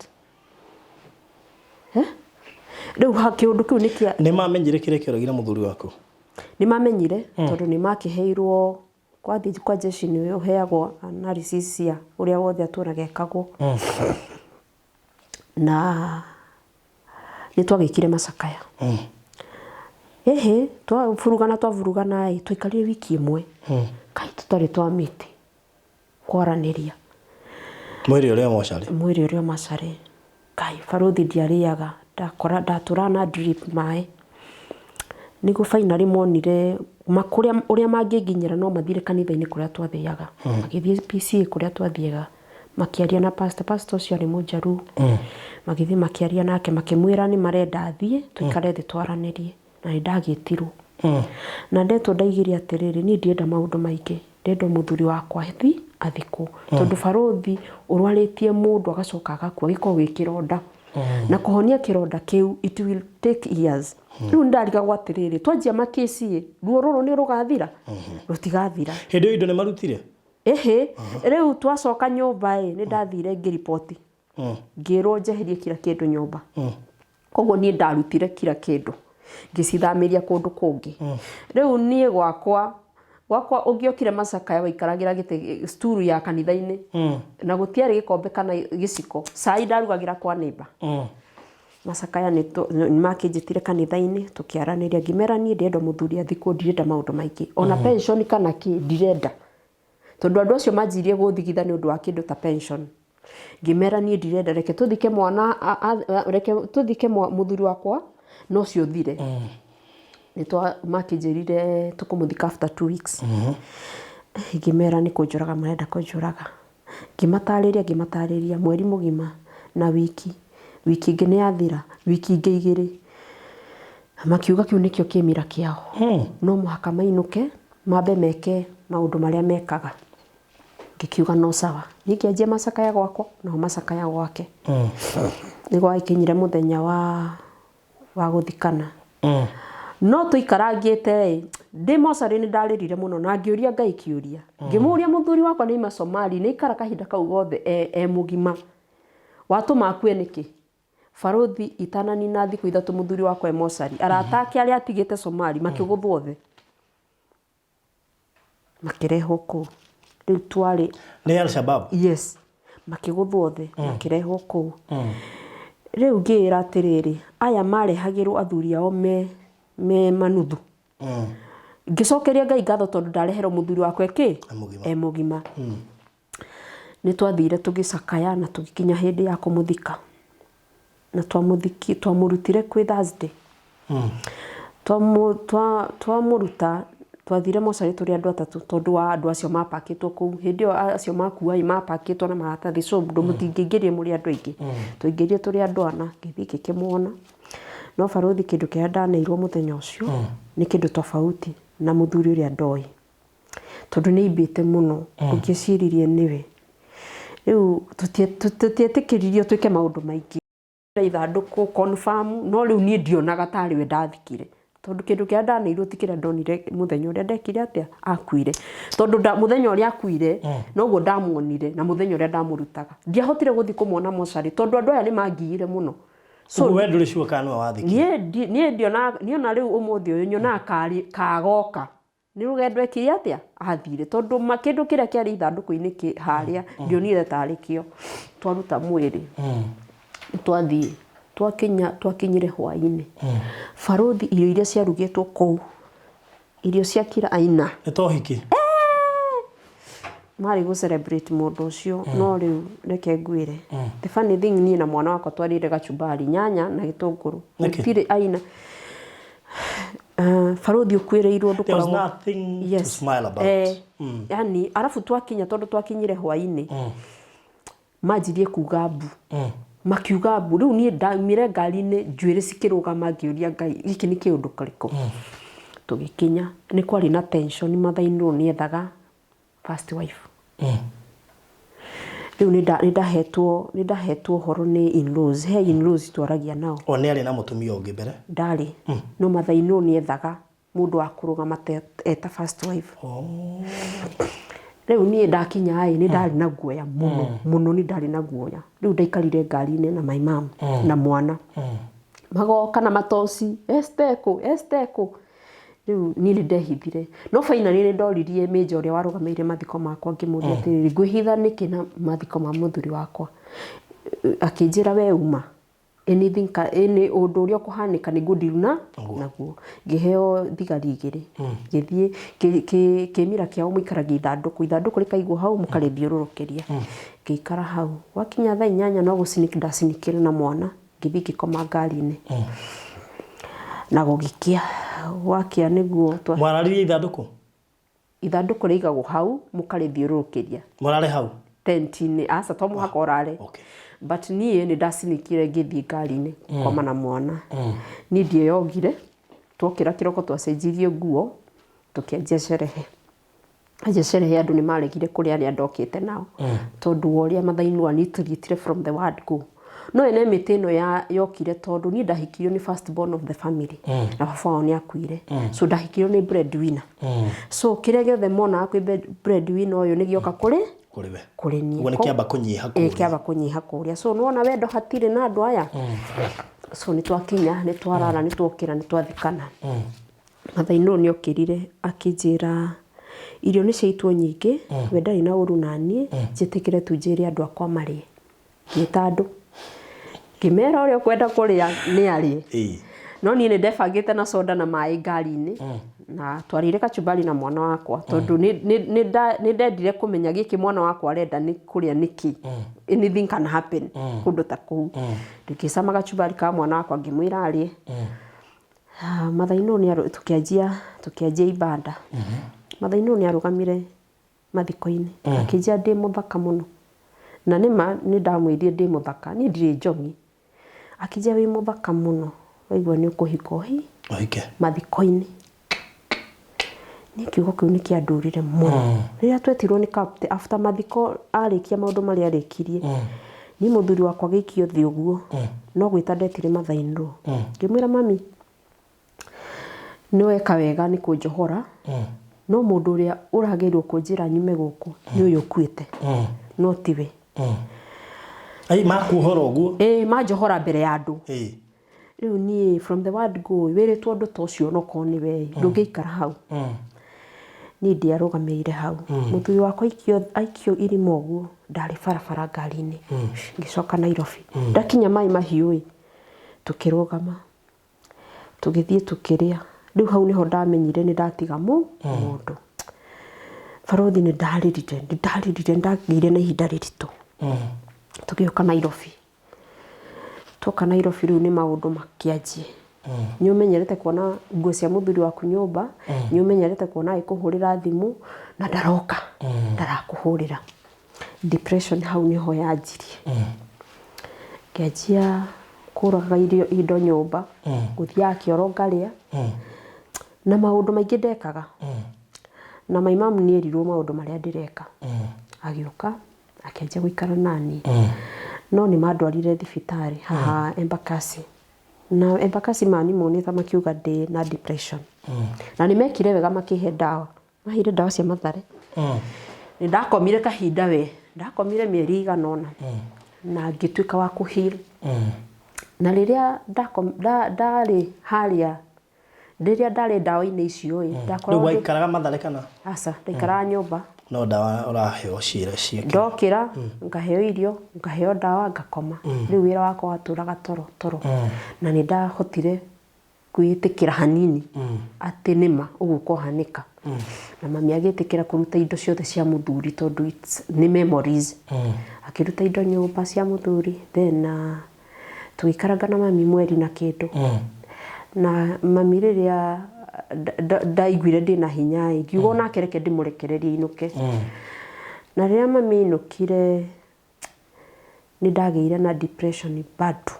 eh? Rĩu kĩũndũ kĩu nĩ kĩa Nĩ mamenyire kĩrĩa kĩoragire mũthuri waku? Nĩ mamenyire tondũ nĩ makĩheirwo kwathiĩ kwa jeshi nĩ ũheagwo analysis cia ũrĩa wothe atũraga ekagwo na nĩ twagĩkire macakaya ĩhĩ twavurugana twavurugana ĩ twaikarire wiki ĩmwe kai tũtarĩ twa mĩtĩ kwaranĩria. Mwĩrĩ ũrĩa mocarĩ? Mwĩrĩ ũrĩa mocarĩ. Ngai barũthi ndiarĩaga ndakora ndatũraga na drip maĩ. Nĩguo finally monire kũrĩa ũrĩa mangĩnginyĩra no mathire kanitha-inĩ kũrĩa twathiaga. Magĩthiĩ PCEA kũrĩa twathiaga makĩaria na pastor, pastor ũcio arĩ mũnjaruo. Magĩthiĩ makĩaria nake makĩmwĩra nĩ marenda athiĩ tũikare thĩ twaranĩrie. Na nĩ ndagĩtirwo. Na ndetwo ndaigire atĩrĩrĩ, niĩ ndirenda maũndũ maingĩ, ndĩrenda o mũthuri wakwa athi athikwo. Tondũ barũthi ũrwarĩtie mũndũ agacoka agakua gĩkoragwo gĩ kĩronda. Na kũhonia kĩronda kĩu it will take years. Rĩu nĩ ndarigagwo atĩrĩrĩ, twanjia makĩci ĩ, ruo rũrũ nĩ rũgathira? Rũtigathira. Hĩndĩ ĩyo indo nĩ marutire? Ĩhĩ, rĩu twacoka nyũmba ĩ, nĩ ndathire ngĩriboti. Ngĩrwo njeherie kira kĩndũ nyũmba. Koguo niĩ ndarutire kira kĩndũ. Ngĩcithamĩria kũndũ kũngĩ. Rĩu niĩ gwakwa gwakwa ũngĩokire macakaya waikaragĩra gĩtĩ sturu ya kanitha-inĩ na gũtiarĩ gĩkombe kana gĩciko. Cai ndarugagĩra kwa neighbor. Macakaya nĩ makĩnjĩtire kanitha-inĩ tũkĩaranĩria ngĩmera niĩ ndĩrenda mũthuri athikwo ndirenda maũndũ maingĩ ona pension kana kĩ ndirenda. Tondũ andũ acio manjirie gũthigitha nĩ ũndũ wa kĩndũ ta pension. Ngĩmera niĩ ndirenda reke tũthike mwana reke tũthike mũthuri wakwa na ũcio ũthire. Nĩ twa makĩnjĩrire tũkũmũthika after 2 weeks. Ngĩmera nĩ kũnjũraga marenda kũnjũraga. Ngĩmatarĩria ngĩmatarĩria mweri mũgima na wiki, wiki ĩngĩ nĩ yathira, wiki ingĩ igĩrĩ. Makiuga kĩu nĩkĩo kĩmira kĩao. No mũhaka mainũke mambe meke maũndũ marĩa mekaga. Ngĩkiuga no sawa. Niĩ ngĩanjia macakaya gwakwa nao macakaya gwake. Nĩ gwagĩkinyire mũthenya wa wa gũthikana. No tũikarangĩte ĩ, ndĩ mocarĩ nĩ ndarĩrire mũno na ngĩũria Ngai kĩũria. Ngĩmũria mũthuri wakwa nĩ aima Somali nĩ aikara kahinda kau gothe e, e mũgima. Watũma akue nĩkĩ? Barũthi itananina thikũ 3 mũthuri wakwa e mocarĩ, arata ake arĩa atigĩte Somali makĩgũthwo othe. Makĩrehwo kũu. Rĩu twarĩ Nĩ Al-Shabaab? Yes. Makĩgũthwo othe, makĩrehwo kũu. Rĩu ngĩĩra atĩrĩrĩ, aya marehagĩrwo athuri ao me, me manuthu. Ngĩcokeria Ngai ngatho tondũ ndareherwo mũthuri wakwa e kĩ? E mũgima. E mũgima. Nĩ twathire tũgĩcakaya na tũgĩkinya hĩndĩ ya kũmũthika. Na twamũthiki, twamũrutire kwĩ Thursday. Twamũruta, twathire mocarĩ tũrĩ andũ atatũ tondũ wa andũ acio mapakĩtwo kũu. Hĩndĩ ĩyo acio makua ĩ, mapakĩtwo na maratathi so mũtingĩingĩrire mũrĩ andũ aingĩ. Twaingĩrire tũrĩ andũ ana, ngĩthiĩ ngĩkĩmuona. No barũthi kĩndũ kĩrĩa ndaneirwo mũthenya ũcio, nĩ kĩndũ tofauti na mũthuri ũrĩa ndoĩ. Tondũ nĩ aimbĩte mũno, ndũngĩeciririe nĩwe. Rĩu tũtietĩkĩririo twĩke maũndũ maingĩ. Ithandũkũ confirm, no rĩu niĩ ndionaga tarĩ we ndathikire. Tondũ kĩndũ kĩrĩa ndaneirwo ti kĩrĩa ndonire mũthenya ũrĩa ndekire atĩa, akuire. Tondũ mũthenya ũrĩa akuire, noguo ndamuonire na mũthenya ũrĩa ndamũrutaga. Ndiahotire gũthiĩ kũmuona mocarĩ tondũ andũ aya nĩ mangiire mũno. So, Ũguo we ndũrĩ sure kana nĩwe wathikire? Niĩ ndionaga, niĩ ona rĩu ũmũthĩ ũyũ nyonaga karĩ kagoka. Nĩ rũgendo ekire atĩa? Athire. Tondũ ma kĩndũ kĩrĩa kĩarĩ ithandũkũ-inĩ harĩa, ndionire tarĩ kĩo. Twaruta mwĩrĩ, twathiĩ, twakinya, twakinyire hwainĩ. Barũthi irio iria ciarugĩtwo kũu, irio cia kila aina. Nĩ ta ũhiki? Marĩ gũ celebrate mũndũ ũcio, no rĩu reke ngwĩre. The funny thing niĩ na mwana wakwa twarĩire gachumbari, nyanya na gĩtũngũrũ. Nĩkĩ? Gũtirĩ aina. Barũthi ũkuĩrĩirwo There was ndũkoragwo nothing to smile about. Yani arabu twakinya tondũ twakinyire hwainĩ manjirie kuga mbu makiuga mbu rĩu niĩ ndaumire ngari-inĩ njuĩrĩ cikĩrũgama ngĩũria Ngai gĩkĩ nĩ kĩũndũ kĩrĩkũ tũgĩkinya nĩ kwarĩ na tension mother-in-law nĩ ethaga first wife rĩu nĩ ndahetwo nĩ ndahetwo ũhoro nĩ in-laws he in-laws twaragia nao. O nĩ arĩ na mũtumia ũngĩ mbere? Ndarĩ no mother-in-law nĩ ethaga mũndũ wa kũrũgama eta first wife. Rĩu niĩ ndakinya ĩ nĩ ndarĩ na guoya mũno mũno nĩ ndarĩ na guoya rĩu ndaikarire ngari-inĩ na my mom na mwana magoka na matoci Esther kũ Esther kũ. Rĩu niĩ nĩ ndehithire. No finally nĩ ndoririe major ũrĩa warũgamĩrĩire mathiko makwa ngĩmũria atĩrĩrĩ, ngwĩhitha nĩkĩ na mathiko ma mũthuri wakwa? Akĩnjĩra we uma, anything any ũndũ ũrĩa ũkũhanĩka nĩ ngũ deal na naguo. Ngĩheo thigari igĩrĩ, ngĩthiĩ kĩmira kĩao mũikaragia ithandũkũ, ithandũkũ rĩkaigwo hau mũkarĩthiũrũrũkĩria. Ngĩikara hau, gwakinya thaa 8 no gũ sneak ndacinikire na mwana. Ngĩthiĩ ngĩkoma ngari-inĩ na gũgĩkĩa, gwakĩa nĩguo twa Mwararirie ithandũkũ? Ithandũkũ rĩigagwo hau mũkarĩthiũrũrũkĩria. Mũrare hau? Tent-inĩ, aca to mũhaka ũrare. But niĩ nĩ ndacinikire ngĩthiĩ ngari-inĩ gũkoma na mwana. Niĩ ndieyogire, twokĩra kĩroko twacenjirie nguo tũkĩanjia sherehe. Anjia sherehe andũ nĩ maregire kũrĩa arĩa ndokĩte nao tondũ wa ũrĩa mother-in-law anitreatire from the word go. No ene mĩtĩ ĩno ya yokire tondũ niĩ ndahikirio nĩ first born of the family na baba wao nĩ akuire. So ndahikirio nĩ breadwinner. So kĩrĩa gĩothe monaga kwĩ breadwinner ũyũ nĩ gĩoka kũrĩ Kũrĩ we. Kũrĩ niĩ. Ũguo nĩ kĩamba kũnyiha kũrĩa. Kĩamba kũnyiha kũrĩa. So nĩwona wendo hatirĩ na andũ aya. So nĩ twakinya, nĩ twarara, nĩ twokĩra, nĩ twathikana. Mathainũ nĩ okĩrire akĩnjĩra irio nĩ ciaitwo nyingĩ, we ndarĩ na ũru naniĩ, njĩtĩkĩre tu njĩre andũ akwa marĩe. Ngĩta andũ ngĩmera ũrĩa ũkwenda kũrĩa nĩ arĩe. No niĩ nĩ ndebangĩte na soda na maĩ ngari-inĩ, na twarĩire kachumbari na mwana wakwa, tondũ nĩ ndendire kũmenya gĩkĩ mwana wakwa arenda nĩ kũrĩa nĩkĩ. Anything can happen kũndũ ta kũu. Ngĩcama kachumbari ka mwana wakwa, ngĩmwĩra arĩe. Ah, Mathainũ nĩ tũkĩanjia tũkĩanjia ibanda. Mathainũ nĩ arũgamire mathiko-inĩ, akĩnjĩra ndĩ mũthaka mũno, na nĩma nĩ ndamwĩrire ndĩ mũthaka, niĩ ndirĩ njong'i. Akĩnjĩra wĩ mũthaka mũno, waigua nĩ ũkũhika ũhike. Mathiko-inĩ. Niĩ kiugo kĩu nĩ kĩandurire mũno. Rĩrĩa twetirwo nĩ captain after mathiko, arĩkia maũndũ marĩa arĩkirie, niĩ mũthuri wakwa agĩikio thĩ ũguo, no gwĩta ndetire mother-in-law. Ngĩmwĩra, "Mami, nĩ weka wega nĩ kũnjohora, no mũndũ ũrĩa ũragĩrĩirwo kũnjĩra nyume gũkũ nĩ ũyũ ũkuĩte, no tiwe." Ai, makuohora ũguo? Ĩĩ, manjohora mbere ya andũ. Rĩu niĩ from the word go wĩrĩtwo ũndũ ta ũcio, onokorwo nĩ we, ndũngĩikara hau. Niĩ ndiarũgamĩrĩire hau. Mũthuri wakwa aikio irima ũguo, ndarĩ barabara ngari-inĩ, ngĩcoka Nairobi. Ndakinya Maĩ Mahiũ ĩ, tũkĩrũgama, tũgĩthiĩ tũkĩrĩa. Rĩu hau nĩho ndamenyire nĩ ndatiga mũndũ. Barothi, nĩ ndarĩrire, nĩ ndarĩrire, nĩ ndagĩire na ihinda rĩritũ. Tũgĩũka Nairobi. Twoka Nairobi rĩu nĩ maũndũ makĩanjie. Nĩ ũmenyerete kuona nguo cia mũthuri waku nyũmba, nĩ ũmenyerete kuona agĩkũhũrĩra thimũ na ndaroka, ndarakũhũrĩra. Depression hau nĩho yanjirie. Ngĩanjia kũraga irio indo nyũmba, gũthiaga kĩoro ngarĩa, na maũndũ maingĩ ndekaga. Na my mom nĩ erirwo maũndũ marĩa ndĩreka. Agĩũka akĩanjia gũikara naniĩ. No nĩ mandwarire thibitarĩ haha Embakasi. Na Embakasi manimonĩta makiuga ndĩ na depression. Na nĩ mekire wega makĩhe ndawa. Maheire ndawa cia Mathare. Nĩ ndakomire kahinda we, ndakomire mĩeri ĩigana ũna. Na ngĩtuĩka wa kũ heal. Na rĩrĩa ndarĩ harĩa, rĩrĩa ndarĩ ndawa-inĩ icio ĩ, Rĩu ndakoragwo waikaraga Mathare kana? Aca, ndaikaraga nyũmba. No ndawa ũraheo ciĩra ciake? Ndokĩra, ngaheo irio, ngaheo ndawa, ngakoma. Rĩu wĩra wakwa watũraga toro toro. Na nĩ ndahotire kwĩĩtĩkĩra hanini atĩ nĩma ũguo kwahanĩka. Na mami agĩtĩkĩra kũruta indo ciothe cia mũthuri, tondũ nĩ memories. Akĩruta indo nyũmba cia mũthuri, then tũgĩikaranga na mami mweri na kĩndũ. Na mami rĩrĩa ndaiguire ndĩna hinya ĩ, ngiuga onake reke ndĩmũrekererie ainũke. Na rĩrĩa mami ainũkire, nĩ ndagĩire na depression bado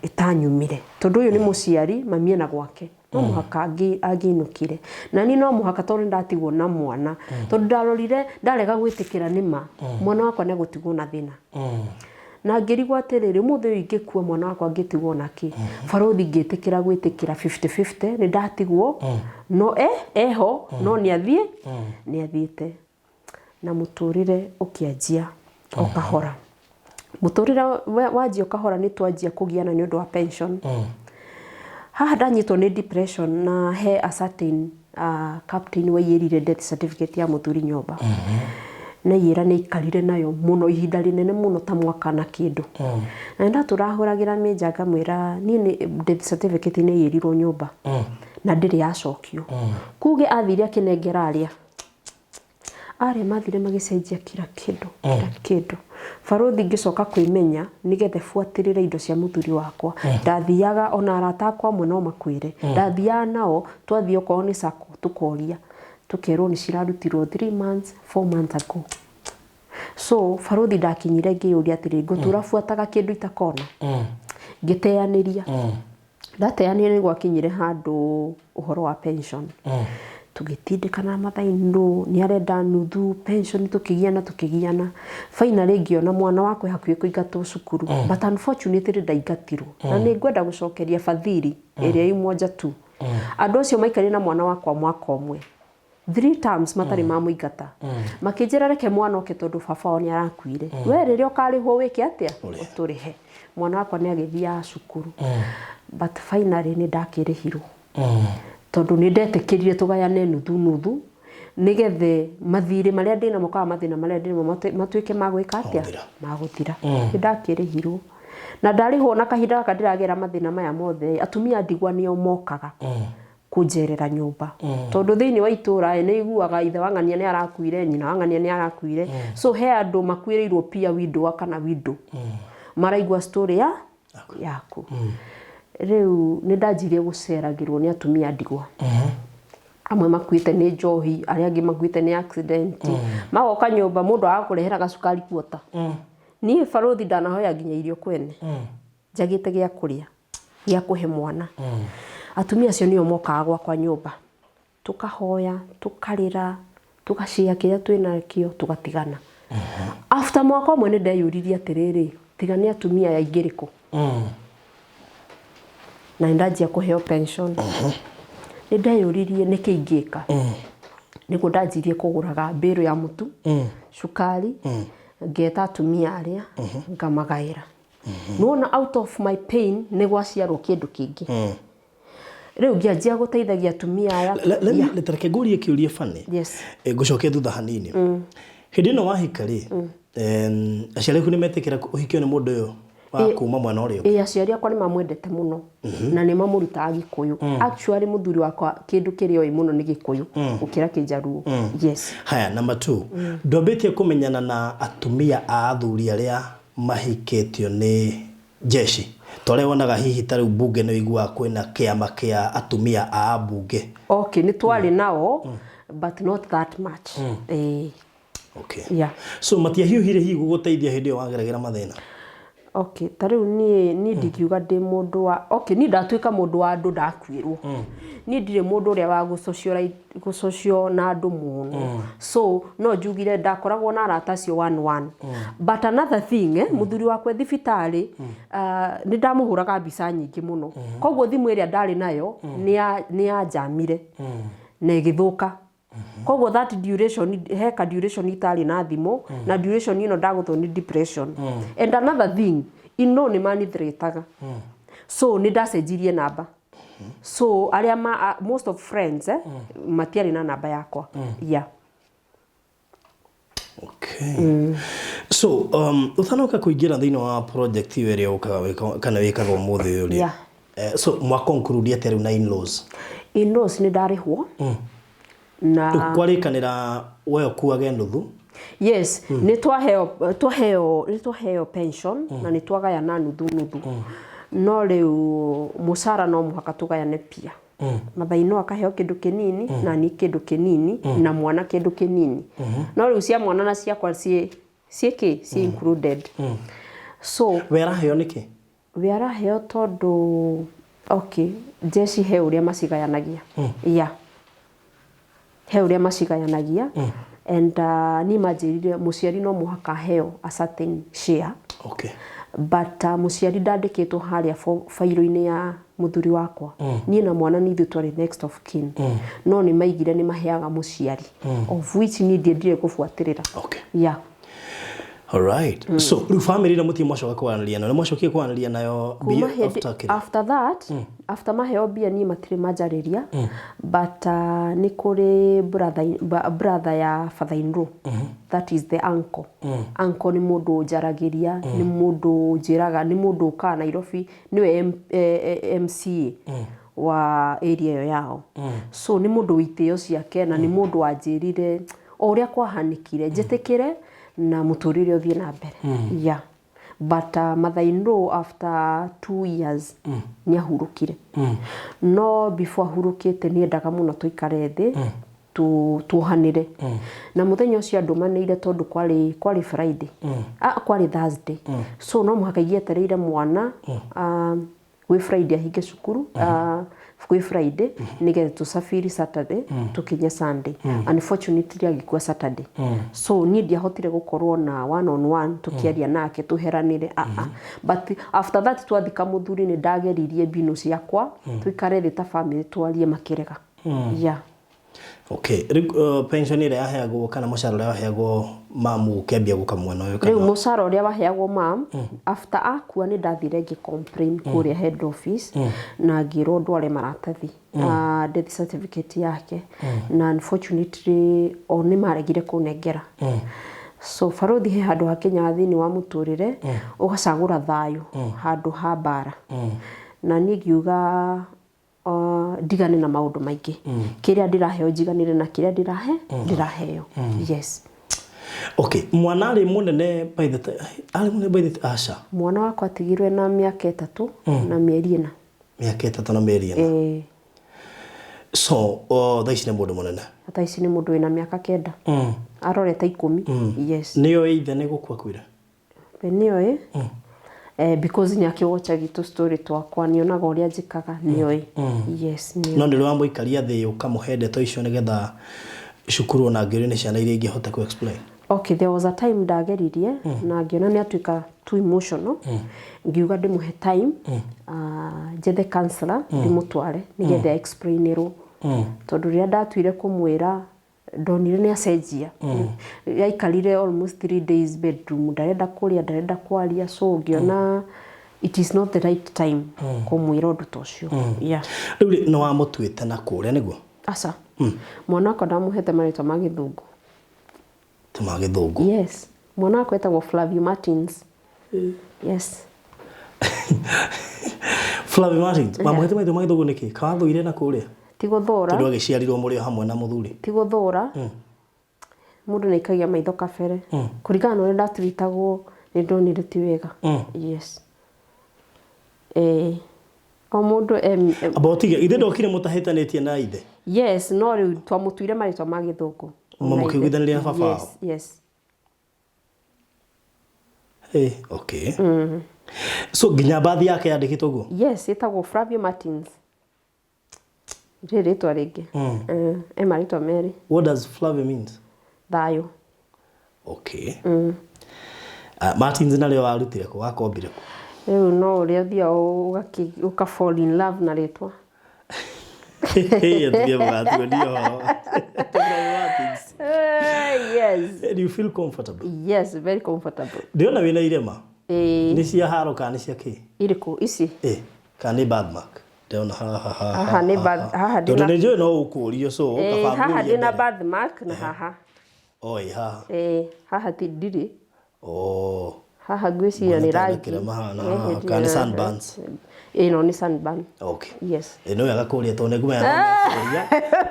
ĩtanyumire, tondũ ũyũ nĩ mũciari, mami ena gwake, no mũhaka angĩinũkire, na niĩ no mũhaka, tondũ nĩ ndatigwo na mwana, tondũ ndarorire ndarega gwĩtĩkĩra nĩma mwana wakwa nĩ egũtigwo na thĩna. Na ngĩrigwo atĩrĩrĩ, ũmũthĩ ũyũ ingĩkua, mwana wakwa angĩtigwo nakĩ? Barothi, ngĩtĩkĩra gwĩtĩkĩra 50-50, nĩ ndatigwo, no eho, no nĩ athiĩ, nĩ athiĩte. Na mũtũrĩre ũkĩanjia o kahora. Mũtũrĩre wanjia o kahora, nĩ twanjia kũgiana nĩ ũndũ wa pension. Haha ndanyitwo nĩ depression, na he a certain captain waiyĩrire death certificate ya mũthuri nyũmba. Na iyĩra nĩ aikarire nayo mũno ihinda rĩnene mũno, ta mwaka na kĩndũ. Na nĩ ndatũrahũragĩra mĩnja ngamwĩra niĩ nĩ death certificate nĩ iyĩrirwo nyũmba na ndĩrĩ yacokio. Kuge athire akĩnengera arĩa arĩa mathire magĩcenjia kila kĩndũ, kila kĩndũ. Barothi, ngĩcoka kwĩmenya nĩgetha buatĩrĩre indo cia mũthuri wakwa. Ndathiaga, ona arata akwa amwe no makwĩre, ndathiaga nao, twathiĩ okorwo nĩ sacco, tũkoria, tũkerwo nĩ cirarutirwo 3 months, 4 months ago. So barothi, ndakinyire ngĩyũria atĩrĩ, ngũtũra buataga kĩndũ itakona? Ngĩteanĩria. Ndateanĩria, nĩ gwakinyire handũ ũhoro wa pension tũgĩtindĩkana, mathainũ nĩ arenda nuthu pension, tũkĩgiana, tũkĩgiana. Finally ngĩona mwana wakwa e hakuhĩ kũingatwo cukuru, but unfortunately ndaingatirwo. Na nĩ ngwenda gũcokeria Fadhili ĩrĩa imwanja tu, andũ acio maikarire na mwana wakwa mwaka ũmwe, three terms, matarĩ mamũingata. Makĩnjĩra reke mwana oke, tondũ baba wao nĩ arakuire. We rĩrĩa ũkarĩhwo wĩke atĩa? Ũtũrĩhe. Mwana wakwa nĩ agĩthiaga cukuru, but finally nĩ ndakĩrĩhirwo tondũ nĩ ndetĩkĩrire tũgayane nuthu nuthu, nĩgethe mathirĩ marĩa ndĩnamo kana mathĩna marĩa ndĩnamo matuĩke ma gwĩka atĩa? Magũthira. Magũthira. Nĩ ndakĩrĩhirwo na ndarĩhwo, na kahinda gaka ndĩragera mathĩna maya mothe, atumia a ndigwa nĩo mokaga kũnjerera nyũmba, tondũ thĩinĩ wa itũra ĩ, nĩ iguaga ithe wa ng'ania nĩ arakuire, nyina wa ng'ania nĩ arakuire. So he andũ makuĩrĩirwo pia widower kana widow, maraigua story ya yaku. Rĩu nĩ ndanjirie gũceragĩrwo nĩ atumia a ndigwa, amwe makuĩte nĩ njohi, arĩa angĩ makuĩte nĩ accident. Magoka nyũmba, mũndũ agakũrehera gacukari kuota. Niĩ barũthi ndanahoya nginya irio kwene, njagĩte gĩa kũrĩa, gĩa kũhe mwana. Atumia acio nĩo mokaga gwakwa nyũmba, tũkahoya, tũkarĩra, tũgacia kĩrĩa twĩnakĩo, tũgatigana. After mwaka ũmwe nĩ ndeyũririe atĩrĩrĩ, tiga nĩ atumia aya ingĩrĩ kũ? Na nĩ ndanjia kũheo pension, nĩ ndeyũririe nĩkĩ ingĩka. Nĩguo ndanjirie kũgũraga mbĩrũ ya mũtu, cukari, ngeta atumia arĩa ngamagaĩra. Nĩwona, out of my pain nĩ gwaciarwo kĩndũ kĩngĩ. Rĩu ngĩanjia gũteithagia atumia aya. Reke ngũrie kĩũria bani. Yes. Ngũcokia thutha hanini. Hĩndĩ ĩno wahika rĩ, aciari aku nĩ metĩkĩra ũhikio nĩ mũndũ ũyũ wa kuma mwena ũrĩa ũngĩ? Ĩĩ, aciari akwa nĩ mamwendete mũno na nĩ mamũrutaga Gĩkũyũ. Actually, mũthuri wakwa kĩndũ kĩrĩa oĩ mũno nĩ Gĩkũyũ gũkĩra Kĩnjaruo. Yes. Haya, number two, ndwambĩtie kũmenyana na atumia a athuri arĩa mahikĩtio nĩ jeshi, ta ũrĩa wonaga hihi ta rĩu mbunge nĩ ũiguaga kwĩna kĩama kĩa atumia a ambunge? Okay, nĩ twarĩ nao, but not that much. Ĩĩ. Okay. Yeah. So matiahiũhire hihi gũgũteithia hĩndĩ ĩyo wageragĩra mathĩna? Okay, ta rĩu niĩ ndingiuga ndĩ mũndũ wa, okay, niĩ ndatuĩka mũndũ wa andũ ndakuĩrwo. Niĩ ndirĩ mũndũ ũrĩa wa gũcocio na andũ mũno. So no njugire ndakoragwo na arata acio one one. But another thing, mũthuri wakwa e thibitarĩ, nĩ ndamũhũraga mbica nyingĩ mũno. Koguo thimũ ĩrĩa ndarĩ nayo nĩ yanjamire na ĩgĩthũka. Koguo that duration, he ka duration itarĩ na thimũ, na duration ĩno ndagũthwo nĩ depression. And another thing, ino nĩ manithirĩtaga, so nĩ ndacenjirie namba. So arĩa ma, most of friends, matiarĩ na namba yakwa, yeah. Okay. So ũtanoka kũingĩra thĩinĩ wa project ĩyo ĩrĩa ũkaga kana wĩkaga ũmũthĩ ũyũ rĩ, so mwa conclude atĩa rĩu na in-laws? In-laws nĩ ndarĩhwo na Rĩu kwarĩkanĩra we ũkuage nuthu? Yes, nĩ twaheo pension na nĩ twagayana nuthu nuthu, no rĩu mũcara no mũhaka tũgayane pia. Mathaino akaheo kĩndũ kĩnini na niĩ kĩndũ kĩnini na mwana kĩndũ kĩnini, no rĩu cia mwana na ciakwa ciĩ kĩ ciĩ included. So we araheo nĩkĩ? We araheo tondũ, okay, jeshi he ũrĩa macigayanagia. Yeah, he ũrĩa macigayanagia, and niĩ manjĩrire mũciari no mũhaka aheo a certain share. But mũciari ndandĩkĩtwo harĩa bairũ-inĩ ya mũthuri wakwa. Niĩ na mwana nĩ ithuĩ twarĩ next of kin, no nĩ maigire nĩ maheaga mũciari, of which niĩ ndiendire gũbuatĩrĩra. Yeah. Alright. So rĩu family ĩno mũtirĩ mwacoka kwaranĩria nayo? Nĩ mwacokire kwaranĩria nayo kuma hĩndĩ after kĩrĩa? After that, after maheo mbia, niĩ matirĩ manjarĩria, but nĩ kũrĩ brother ya father in law, that is the uncle. Uncle nĩ mũndũ ũnjaragĩria, nĩ mũndũ ũnjĩraga, nĩ mũndũ ũkaga Nairobi, nĩwe MCA wa area ĩyo yao. So nĩ mũndũ wĩ itĩo ciake na nĩ mũndũ wanjĩrire o ũrĩa kwahanĩkire njĩtĩkĩre na mũtũrĩre ũthiĩ na mbere. Yeah. But mother in law after 2 years nĩ ahurũkire, no before ahurũkĩte nĩ endaga mũno tũikare thĩ tuohanĩre. Na mũthenya ũcio andũmanĩire tondũ kwarĩ Friday, kwarĩ Thursday, so no mũhaka ingĩetereire mwana gwĩ Friday ahinge cukuru, gwĩ Friday nĩgetha tũcabiri Saturday tũkinye Sunday. Unfortunately agĩkua Saturday, so niĩ ndiahotire gũkorwo na one on one tũkĩaria nake tũheranĩre. But after that twathika mũthuri, nĩ ndageririe mbinu ciakwa tũikare thĩ ta family twarie, makĩrega. Yeah. Okay, rĩu pension ĩrĩa yaheagwo kana mũcara ũrĩa waheagwo mamu ũkĩambia gũka mwena ũyũ Rĩu kana mũcara ũrĩa waheagwo mam after akua, nĩ ndathire ngĩ complain kũrĩa head office na ngĩrwo ndware maratathi, death certificate yake, na unfortunately o nĩ maregire kũnengera. So barothi, he handũ hakinyaga thĩinĩ wa mũtũrĩre ũgacagũra thayũ handũ ha mbara, na niĩ ngiuga ndigane na maũndũ maingĩ. Kĩrĩa ndĩraheo njiganĩre na kĩrĩa ndĩrahe ndĩraheo, yes. Okay, mwana arĩ mũnene by the time, arĩ mũnene by the aca? Mwana wakwa atigirwe na mĩaka 3 na mĩeri 4. Mĩaka 3 na mĩeri 4. Ĩĩ. So thaa ici nĩ mũndũ mũnene? Thaa ici nĩ mũndũ wĩna mĩaka 9, arorete 10, yes. Nĩoĩ ithe nĩ gũkua kuire? We nĩoĩ, because nĩ akĩwochagi tũ story twakwa, nĩonaga ũrĩa njĩkaga, nĩoĩ, yes, nĩoĩ. No nĩ ũrĩ wamũikaria thĩ ũkamũhe ndeto icio nĩgetha cukuru ona angĩũrio nĩ ciana iria ingĩhota ku explain? Okay, there was a time ndageririe na ngĩona nĩ atuĩka too emotional, ngiuga ndĩmũhe time, njethe counselor ndĩmũtware nĩgetha explainĩrwo, tondũ rĩrĩa ndatuire kũmwĩra ndonire nĩ acenjia. Yaikarire almost 3 days bedroom, ndarenda kũrĩa, ndarenda kwaria, so ngĩona it is not the right time kũmwĩra ũndũ ta ũcio, yeah. Rĩu rĩ, nĩ wamũtuĩte na kũrĩa nĩguo? Aca, mwana wakwa ndamũhete marĩtwa ma gĩthũngũ. Ti ma gĩthũngũ? Yes, mwana wakwa etagwo Flavio Martins, yes. Flavio Martins, wamũhete marĩtwa ma gĩthũngũ nĩkĩ? Kawathũire na kũrĩa? Ti gũthũra. Tondũ agĩciarirwo mũrĩ o hamwe na mũthuri? Ti gũthũra. Mũndũ nĩ aikagia maitho kabere. Kũringana na ũrĩa ndaturitagwo, nĩ ndonire ti wega, yes. O mũndũ Amba ũtige, ithe ndokire mũtahĩtanĩtie na ithe? Yes, no rĩu twamũtuire marĩtwa ma gĩthũngũ. Ma mũkĩiguithanĩria na baba wao? Yes. Okay, so nginya mbathi yake yandĩkĩtwo ũguo? Yes, ĩtagwo Flavio Martins. Rĩ rĩtwa rĩngĩ. E marĩtwa merĩ. What does Flavio means? Thayũ. Okay. Martins narĩo warutire kũ, wakombire kũ? Rĩu no ũrĩa ũthiaga ũka fall in love na rĩtwa. Atumia mũgatuonia ũhoro. Flavio Martins. Yes. Do you feel comfortable? Yes, very comfortable. Ndĩrona wĩna irema. Ĩĩ. Nĩ cia haro kana nĩ cia kĩ? Irĩkũ ici? Eh, kana nĩ birthmark? Ndĩrona haha haha. Haha nĩ haha tondũ nĩ njũĩ no ũkũrio, so ũkaba haha ngũrie ndĩna mbere. Birthmark na haha. Oh, ĩ haha. Ĩĩ, haha ti ndirĩ. Oh. Haha ngwĩciria nĩ Nguona ta rangi. kĩrema hana Ĩhĩ, haha, kana nĩ sunburns? Ĩno nĩ sunburn. Okay. Yes. Ĩ, nĩ wega kũria tondũ nĩ ngũmenya no mekũria.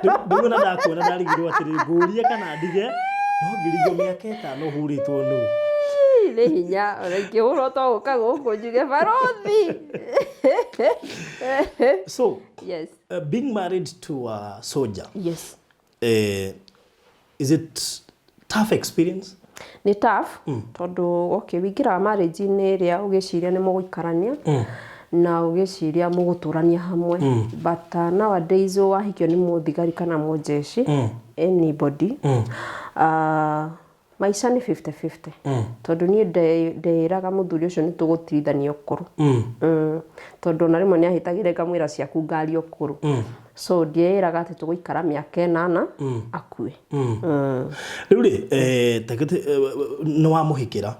Rĩu ona ndakuona ndarigirwo atĩrĩ, ngũrie kana ndige, no ngĩrigwo mĩaka 5 ũhurĩtwo nũ. Nĩ hinya ona ingĩhũrwo to gũka gũkũ njuge barothi. So, yes. Being married to a soldier, yes, is it tough experience? Nĩ tough tondũ okay, wĩingĩraga marriage-inĩ ĩrĩa ũgĩciria nĩ mũgũikarania na ũgĩciria mũgũtũrania hamwe, but nowadays wahikio nĩ mũthigari kana mũjeshi, anybody, maica nĩ 50-50, tondũ niĩ ndeĩraga mũthuri ũcio nĩ tũgũtirithania ũkũrũ, tondũ ona rĩmwe nĩ ahĩtagĩra ngamwĩra ciaku ngari ũkũrũ, so ndieĩraga atĩ tũgũikara mĩaka 8 akue. Rĩu rĩ, nĩ wamũhikĩra,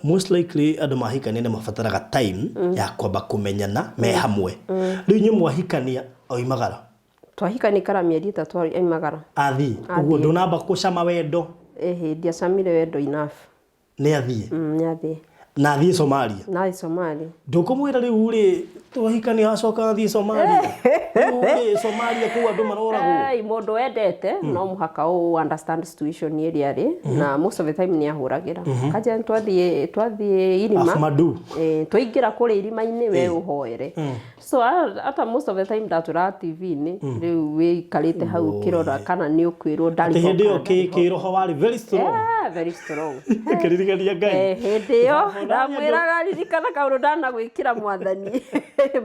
most likely andũ mahikania nĩ mabataraga time ya kwamba kũmenyana me hamwe. Rĩu inyuĩ mwahikania oimagara? Twahikania ikara mĩeri 3 aimagara. Athiĩ ũguo, ndũnamba kũcama wendo? Ĩhĩ, ndiacamire wendo enough. Nĩ athiĩ? Nĩ athiĩ. Na athiĩ Somalia? Na Somalia. Ndũkũmwĩra rĩu rĩ, twahikania acoka athiĩ Somalia, rĩu rĩ, Somalia kũu andũ maroragwo? Ei, mũndũ wendete no mũhaka ũ understand situation ĩrĩa arĩ, na most of the time nĩ ahũragĩra kanja twathiĩ irima. Afmadu. Twaingĩra kũrĩa irima-inĩ we ũhoere, so hata most of the time ndatũraga TV-inĩ, rĩu wĩikarĩte hau ũkĩrora kana nĩ ũkwĩrwo ndarĩ atĩ ho hĩndĩ ĩyo kana ndarĩ ho. Kĩroho warĩ very strong. Yeah, very strong. Kĩririkania Ngai. Hĩndĩ ĩyo ndamwĩraga, ririkana kaũndũ ndanagwĩkĩra mwathani,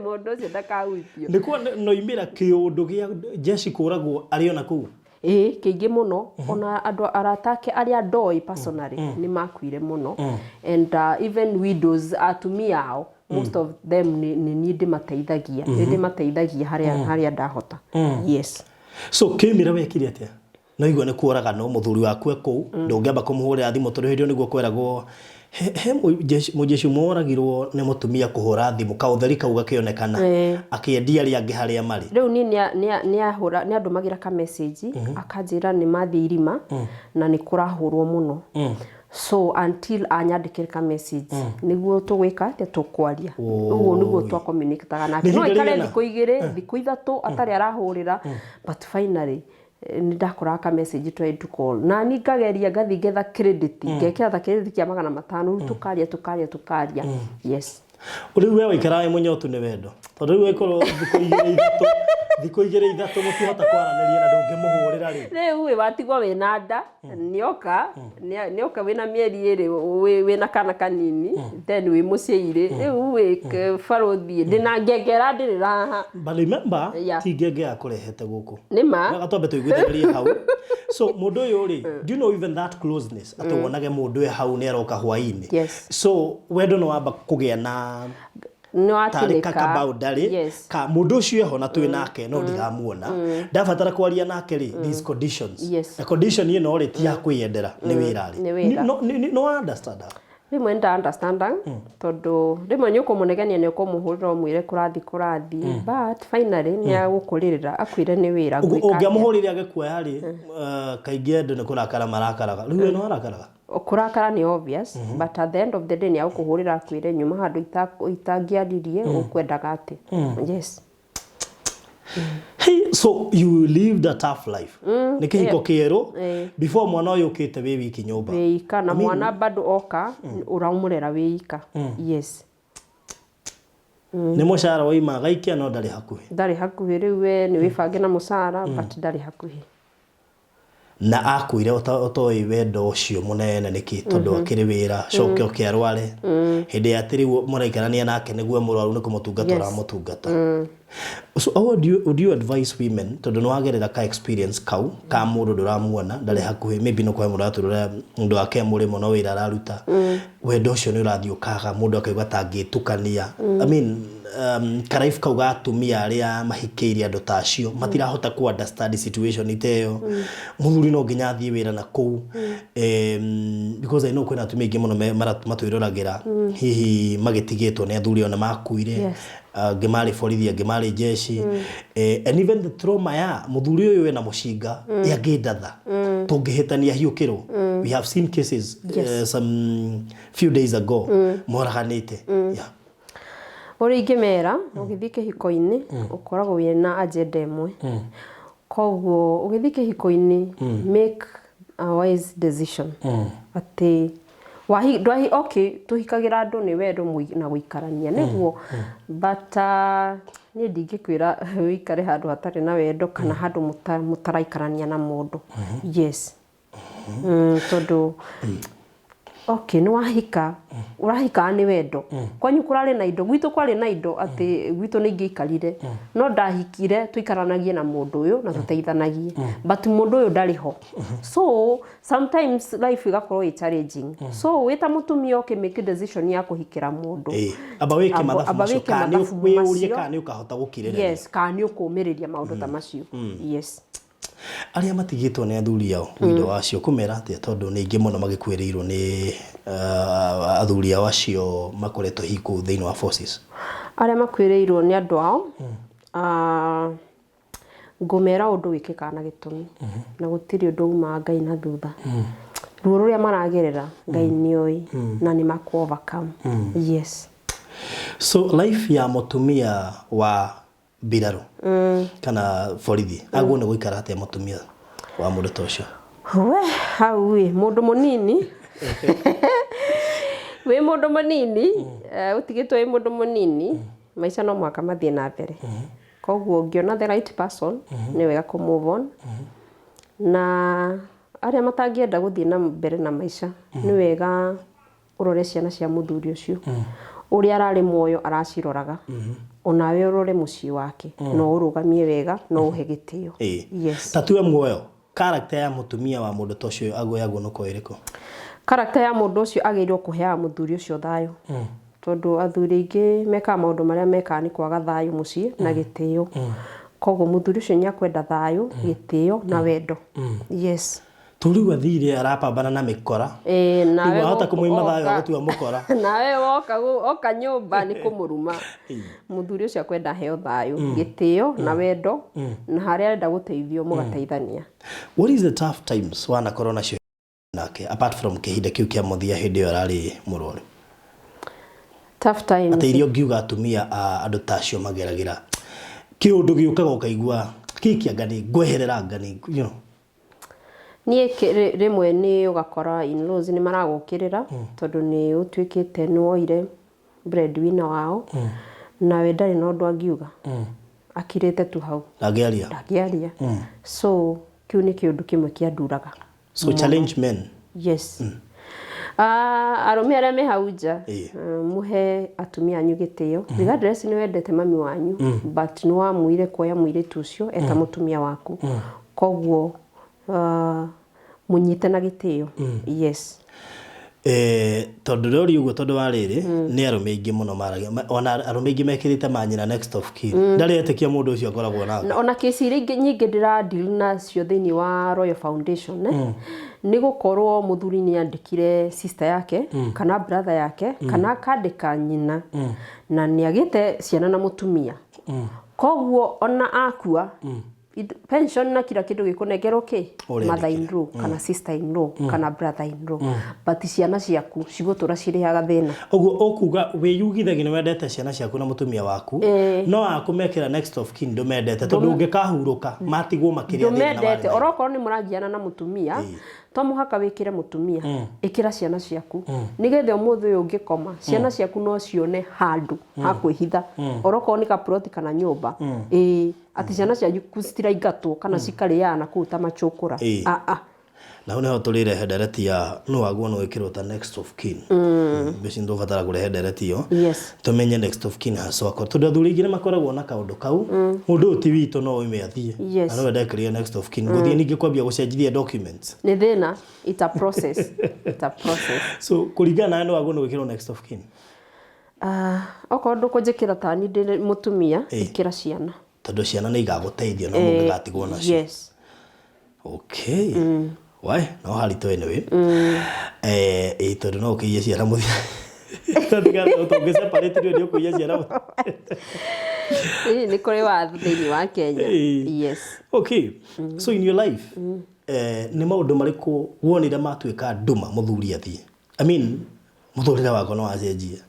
mũndũ ũcio ndakahutio. Nĩ kuo noimĩra kĩũndũ gĩa jeshi kũragwo arĩ ona kũu? Ĩĩ, kĩingĩ mũno. Ona andũ arata ake arĩa ndoĩ personally nĩ makuire mũno, and even widows, atumia ao, most of them nĩ niĩ ndĩmateithagia, nĩ ndĩmateithagia harĩa ndahota, yes. So kĩmĩra wekire atĩa? No igua nĩ kũraganwo mũthuri waku e kũu, ndũngĩamba kũmũhũrĩra thimũ tondũ hĩndĩ ĩyo nĩguo kweragwo he, he mũjeshi ũmwe woragirwo nĩ mũtumia kũhũra thimũ kaũtheri kau gakĩonekana akĩendia arĩa angĩ harĩa marĩ. Rĩu niĩ nĩ andũmagĩra ka message akanjĩra nĩ mathiĩ irima na nĩ kũrahũrwo mũno. So until anyandĩkĩre ka message nĩguo tũgwĩka atĩa, tũkwaria. Ũguo nĩguo twa communicate nake. Nĩ No ihinda aikare rĩigana? thikũ igĩrĩ, thikũ ithatũ atarĩ arahũrĩra, but finally nĩ ndakoraga ka message trying to call. Na niĩ ngageria ngathiĩ ngetha credit, ngekĩra ta credit kĩa 500 rĩu tũkaria tũkaria tũkaria. Yes. Rĩu we waikaraga wĩ mũnyotu nĩ wendo tondũ rĩu ĩkorwo thikũ igĩrĩ ithatũ, thikũ igĩrĩ ithatũ mũtihota kwaranĩria na ndũngĩmũhũrĩra rĩ. Rĩu ĩ watigwo wĩna nda, nĩoka nĩoka wĩna mĩeri ĩrĩ wĩna kana kanini, then wĩ mũciĩ irĩ rĩu ĩ barũthi ndĩna ngengera ndĩrĩra haha. But remember, ti ngenge yakũrehete gũkũ. Nĩ ma. Wega twambe tũiguithanĩrie hau. So mũndũ ũyũ rĩ, do you know even that closeness atĩ wonage mũndũ e hau nĩ aroka hwainĩ. So wendo nĩ wamba kũgĩa na Nĩ tarĩ watinĩka. ka boundary ka mũndũ ũcio eho na twĩ nake no ndiramuona, ndabatara kwaria nake rĩ, these conditions. Na condition ĩno rĩ, ti ya kwĩyendera, nĩ wĩra rĩ. Nĩ wĩra. No understand that. Rĩmwe nĩ understand tondũ rĩmwe nĩ ũkũmũnegenia, nĩ ũkũmũhũrĩra ũmwĩre kũrathiĩ kũrathiĩ, but finally nĩ agũkũrĩrĩra akwĩre nĩ wĩra, Ũguo ngwĩka atĩa. Ũngĩamũhũrĩire agĩkuoya rĩ, kaingĩ andũ nĩ kũrakara marakaraga. Rĩu we nĩ warakaraga? Kũrakara nĩ obvious, but at the end of the day nĩ agũkũhũrĩra akwĩre nyuma handũ itangĩaririe, ũkwendaga atĩa. Yes. Hey, so you lived a tough life. Nĩ kĩhiko kĩerũ before mwana ũyũ ũkĩte wĩ wiki nyũmba. Wĩ ika na mwana bado oka ũramũrera wĩ ika. Yes. Nĩ mũcara waima agaikia no ndarĩ hakuhĩ. Ndarĩ hakuhĩ, rĩu we nĩ wĩbange na mũcara, but ndarĩ hakuhĩ. Na akuire ũtoĩ wendo ũcio mũnene nĩkĩ, tondũ akĩrĩ wĩra coke oke arware hĩndĩ ya atĩ rĩu mũraikarania nake nĩguo mũrwaru nĩ kũmũtungata ũramũtungata. So how would you advise women, tondũ nĩ wagerera ka experience kau ka mũndũ ndũramuona, ndarĩ hakuhĩ, maybe no kũhe mũndũ aratũrĩra mũndũ wake mũrĩmo no wĩra araruta, wendo ũcio nĩ ũrathiĩ ũkaga, mũndũ akaigua ta angĩtukania, I mean, karaibu kau ga atumia arĩa mahikĩire andũ ta acio matirahota ku understand situation ta ĩyo, mũthuri no nginya athiĩ wĩra na kũu, because I know kwĩna atumia aingĩ mũno matwĩroragĩra hihi magĩtigĩtwo nĩ athuri ona makuire, angĩ marĩ borithi, angĩ marĩ jeshi, and even the trauma ya mũthuri ũyũ wĩna mũcinga yangĩndatha tũngĩhĩtania hiũkĩrwo. We have seen cases some few days ago moraganĩte, yeah. Ũrĩa ingĩmera, ũgĩthiĩ kĩhiko-inĩ ũkoragwo wĩna agenda ĩmwe, koguo ũgĩthiĩ kĩhiko-inĩ make a wise decision atĩ okay, tũhikagĩra andũ nĩ wendo na gũikarania nĩguo, but niĩ ndingĩkwĩra ũikare handũ hatarĩ na wendo kana handũ mũtaraikarania na mũndũ. Yes, tondũ okay, nĩ wahika, ũrahikaga nĩ wendo, kwanyu kũrarĩ na indo, gwitũ kwarĩ na indo, atĩ gwitũ nĩ ingĩaikarire no ndahikire tũikaranagie na mũndũ ũyũ na tũteithanagie, but mũndũ ũyũ ndarĩ ho. So sometimes life ĩgakorwo ĩ challenging, so wĩ ta mũtumia ũkĩ make decision ya kũhikĩra mũndũ, Amba wĩke mathabu amba macio wĩke kana nĩ mathabu wĩyũrie macio. kana nĩ ũkahota gũkirĩrĩria. Yes, kana nĩ ũkũmĩrĩria maũndũ ta macio. Yes. Arĩa matigĩtwo nĩ athuri ao, windo wacio kũmera atĩa, tondũ nĩ aingĩ mũno magĩkuĩrĩirwo nĩ athuri ao acio makoretwo hihi kũu thĩinĩ wa forces? Arĩa makuĩrĩirwo nĩ andũ ao, ngũmera ũndũ wĩkĩkaga na gĩtũmi na gũtirĩ ũndũ umaga Ngai na thutha. Ruo rũrĩa maragerera Ngai nĩoĩ na nĩ maku overcome. Yes. So life ya mũtumia wa mbirarũ kana borithi agwo nĩ gũikara atĩa, mũtumia wa mũndũ ta ũcio? We hau ĩ mũndũ mũnini, wĩ mũndũ mũnini, ũtigĩtwo wĩ mũndũ mũnini, maica no mũhaka mathiĩ na mbere, koguo ũngĩona the right person nĩ wega kũ move on, na arĩa matangĩenda gũthiĩ na mbere na maica, nĩ wega ũrore ciana cia mũthuri ũcio ũrĩa ararĩ muoyo araciroraga, onawe ũrore mũciĩ wake no ũrũgamie wega no ũhe gĩtĩo. Yes. Ta tuwe muoyo, character ya mũtumia wa mũndũ ta ũcio aguoyagwo nĩ korwo ĩrĩkũ? Character ya mũndũ ũcio agĩrĩirwo kũheaga mũthuri ũcio thayũ, tondũ athuri aingĩ mekaga maũndũ marĩa mekaga nĩ kwaga thayũ mũciĩ na gĩtĩo. Koguo mũthuri ũcio nĩ akwenda thayũ, gĩtĩo na wendo. Yes. To rĩu athire arapambana na mĩkora. Ĩĩ, nawe Rĩu wahota gũkũ kũmũima thayũ oka- agũtua mũkora. Nawe woka oka nyũmba nĩ kũmũruma. Mũthuri ũcio akwenda aheo thayũ, gĩtĩo na wendo, na harĩa arenda gũteithio mũgateithania. What is the tough times wanakorwo nacio nake apart from kĩhinda kĩu kĩa mũthia hĩndĩ ĩyo ararĩ mũrwaru? Tough times. Atĩ iria ũngiuga atumia a andũ ta acio mageragĩra kĩũndũ gĩũkaga ũkaigua kĩkĩ anga nĩ ngweherera anga nĩ you know. Niĩ rĩmwe nĩ ũgakora in-laws nĩ maragũkĩrĩra tondũ nĩ ũtuĩkĩte nĩ woire breadwinner wao nawe ndarĩ na ũndũ angiuga, akirĩte tu hau. Ndangĩaria. Ndangĩaria. So kĩu nĩ kĩũndũ kĩmwe kĩanduraga. So challenge men. Yes. Ah, arũme arĩa me hau nja, mũhe atumia anyu gĩtĩo, regardless nĩ wendete mami wanyu, but nĩ wamuire kuoya mũirĩtu ũcio eta mũtumia waku, koguo mũnyite na gĩtĩo. Yes. Eh, tondũ rĩori ũguo tondũ wa rĩrĩ nĩ arũme aingĩ mũno maragia ona arũme aingĩ mekĩrĩte manyina next of kin ndarĩ etĩkia mũndũ ũcio akoragwo nake. Na ona kesi iria ingĩ nyingĩ ndĩra deal nacio thĩinĩ wa Royal Foundation, eh, nĩ gũkorwo mũthuri nĩ andĩkire sister yake kana brother yake kana akandĩka nyina na nĩ agĩte ciana na mũtumia, koguo ona akua, pension na kila kindu gikunengerwo ki Ũrĩa mother in law kana sister in law kana brother in law, but ciana ciaku cigũtũra cirĩaga thĩna. Ũguo ũkuga wĩyugithagia nĩ wendete ciana ciaku na mũtumia waku, no akũmekĩra next of kin ndũmendete, tondũ ũngĩkahurũka matigwo makĩrĩa thĩna na ndũmendete. warĩ. Orokorwo nĩ mũragiana na mũtumia, to mũhaka wĩkĩre mũtumia, ĩkĩra ciana ciaku, nĩgetha ũmũthĩ ũyũ ũngĩkoma, ciana ciaku no cione handũ ha kwĩhitha, orokorwo nĩ kaploti kana nyũmba, ĩĩ, atĩ ciana ciaku citiraingatwo kana cikarĩaga na kũu ta macũkũra. Ah, ah. Na hau niho tũrĩrehe ndereti ya nũ wagwo nĩ wĩkĩrwo ta next of kin. Mbeca nĩ tũbatara kũrehe ndereti ĩyo tũmenye next of kin haswa, tondũ athuri aingĩ nĩ makoragwo na kaũndũ kau, mũndũ ũyũ ti witũ, no oime athiĩ. Na nowe ndekĩrire next of kin, gũthiĩ ningĩ kwambia gũcenjithia documents. Nĩ thĩna. It's a process, it's a process. So kũringana nawe, nĩ wagwo nĩ gwĩkĩrwo next of kin? Ah, okorwo ndũkũnjĩkĩra tani ndĩ mũtumia, ĩkĩra ciana. Tondũ ciana nĩ igagũteithia no mũngĩgatigwo nacio. Yes. Okay, wae no haritũ anyway, ĩ tondũ no ũkĩiye ciana mũthia tũngĩ separate nĩ ũkũiya ciana mũthia. Ĩĩ, nĩ kũrĩ watho thĩinĩ wa Kenya. Yes. Okay, so in your life, nĩ maũndũ marĩkũ wonire matuĩka nduma mũthuri athiĩ? I mean, mũtũrĩre wakwa no wacenjie.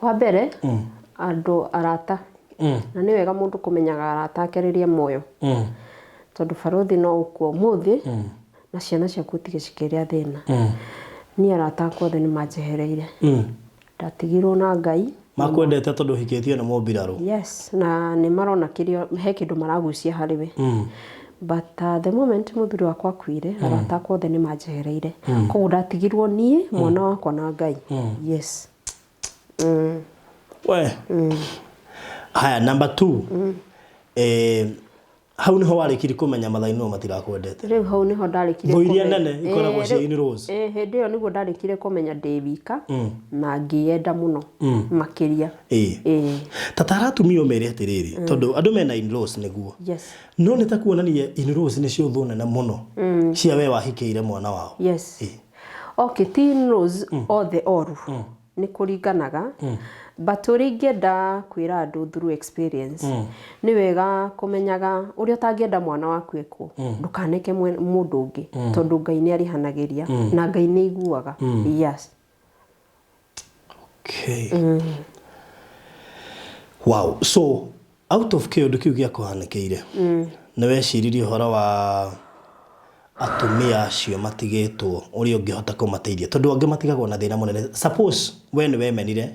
Wa mbere, andũ arata, na nĩ wega mũndũ kũmenyaga arata ake rĩrĩa muoyo, tondũ barũthi no ũkua ũmũthĩ na ciana ciaku ũtige cikĩrĩa thĩna. Niĩ arata akwa othe nĩ manjehereire, ndatigirwo na Ngai. Makwendete tondũ ũhikĩtio nĩ mũmbirarũ. Yes, na nĩ marona kĩrĩa he kĩndũ maragucia harĩ we, but the moment mũthuri wakwa akuire, arata akwa othe nĩ manjehereire, koguo ndatigirwo niĩ, mwana wakwa na Ngai. Yes. We haya, number two, hau niho warĩkirie kũmenya mathainwo matigakwendete? Rĩu hau nĩho ndarĩkirie Thũ iria nene ikoragwo cia in-laws. Hĩndĩ ĩyo nĩguo ndarĩkire kũmenya ndĩ wika na ngĩyenda mũno makĩria. Tata aratumia ũmere atĩrĩrĩ, tondũ andũ mena in-laws nĩguo, no nĩ ta kuonania in-laws nĩcio thũ nene mũno cia we wahikĩire mwana wao. Yes. Okay, ti in-laws othe oru, nĩ kũringanaga, but ũrĩa ingĩenda kwĩra andũ through experience, nĩ wega kũmenyaga ũrĩa ũtangĩenda mwana waku ekwo, ndũkaneke mũndũ ũngĩ, tondũ Ngai nĩ arĩhanagĩria na Ngai nĩ aiguaga. Yes. Okay. Wow. So out of kĩũndũ kĩu gĩakũhanĩkĩire, nĩ weciririe ũhoro wa atumia acio matigĩtwo, ũrĩa ũngĩhota kũmateithia, tondũ angĩ matigagwo na thĩna mũnene. Suppose we nĩ wemenire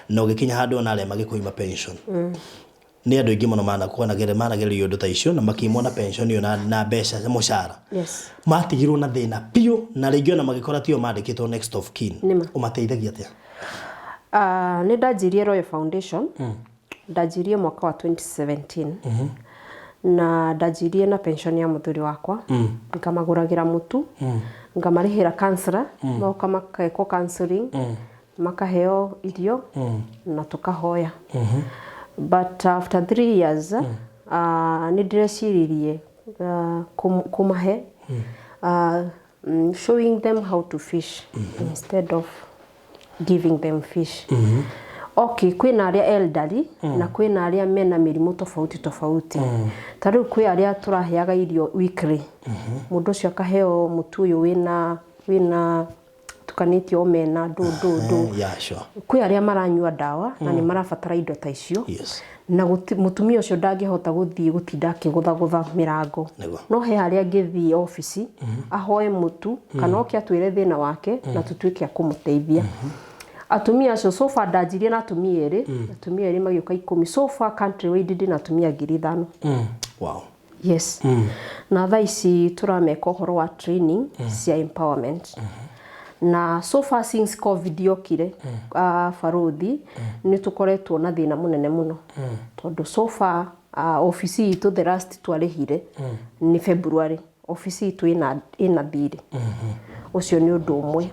na ũgĩkinya handũ ona arĩa magĩkũima pension, nĩ andũ aingĩ mũno managererio ũndũ ta icio na makĩimwo na pension ĩyo na mbeca mũcara, matigirwo na thĩna biũ, na rĩngĩ ona magĩkora tio mandĩkĩtwo next of kin. Nĩma. Ũmateithagia atĩa? Ah, nĩ ndanjirie Royal Foundation, ndanjirie mwaka wa 2017, na ndanjirie na pension ya mũthuri wakwa, ngamagũragĩra mũtu, ngamarĩhĩra counselor, moka makekwo counseling, makaheo irio na tũkahoya, but after 3 years Nĩ ndĩreciririe kũmahe showing them how to fish instead of giving them fish. Okay, kwĩna arĩa elderly na kwĩna arĩa mena mĩrimũ tofauti tofauti. Ta rĩu kwĩ arĩa tũraheaga irio weekly. Mũndũ ũcio akaheo mũtu ũyũ wĩna tukanĩtio omena ndũ ndũ ndũ. Yeah, sure. Kwĩ arĩa maranyua ndawa na nĩ marabatara indo ta icio. Na mũtumia ũcio ndangĩhota gũthiĩ gũtinda akĩgũthagũtha mĩrango. Nĩguo. No he harĩa angĩthiĩ obici ahoe mũtu kana oke atwĩre thĩna wake na tũtuĩke a kũmũteithia. Atumia acio so far ndanjirie na atumia erĩ, atumia erĩ magĩũka 10. So far country wide ndĩna atumia 5,000. Wow. Yes. Na thaa ici tũrameka ũhoro wa training cia empowerment. Na so far since COVID yokire, barũthi, nĩ tũkoretwo na thĩna mũnene mũno. Tondũ so far obici itũ the last twarĩhire nĩ February. Obici itũ ĩna thirĩ. Ũcio nĩ ũndũ ũmwe.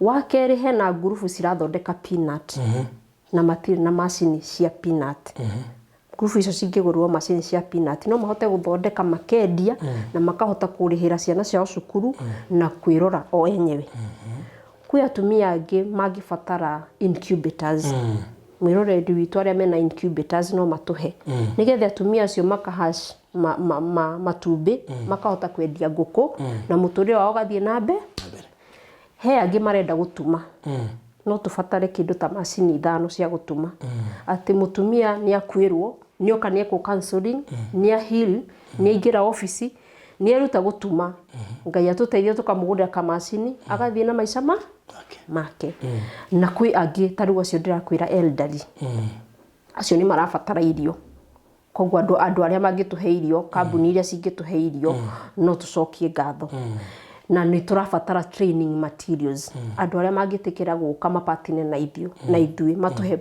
Wa kerĩ, hena ngurubu cirathondeka peanut na matirĩ na macini cia peanut. Ngurubu icio cingĩgũrĩrwo macini cia peanut no mahote gũthondeka makendia na makahota kũrĩhĩra ciana ciao cukuru na kwĩrora o enyewe. Kwĩ atumia angĩ mangĩbatara incubators. Mwĩroreri witũ arĩa mena incubators no matũhe nĩgetha atumia acio makahash matumbĩ makahota kwendia ngũkũ na mũtũrĩre wao ũgathiĩ na mbere. He angĩ marenda gũtuma. No tũbatare kĩndũ ta macini 5 cia gũtuma. Atĩ mũtumia nĩ akuĩrwo, nĩ oka nĩ ekwo counseling, nĩ a heal, nĩ aingĩra obici, nĩ eruta gũtuma. Ngai atũteithie tũkamũgũrĩra kamacini, agathiĩ na maica ma make. Na kwĩ angĩ ta rĩu acio ndĩrakwĩra elderly. Acio nĩ marabatara irio. Koguo andũ arĩa mangĩtũhe irio, kambuni iria cingĩtũhe irio, no tũcokie ngatho. Na nĩ tũrabatara training materials. Andũ arĩa mangĩtĩkĩra gũka mapatine na ithuĩ, na ithuĩ matũhe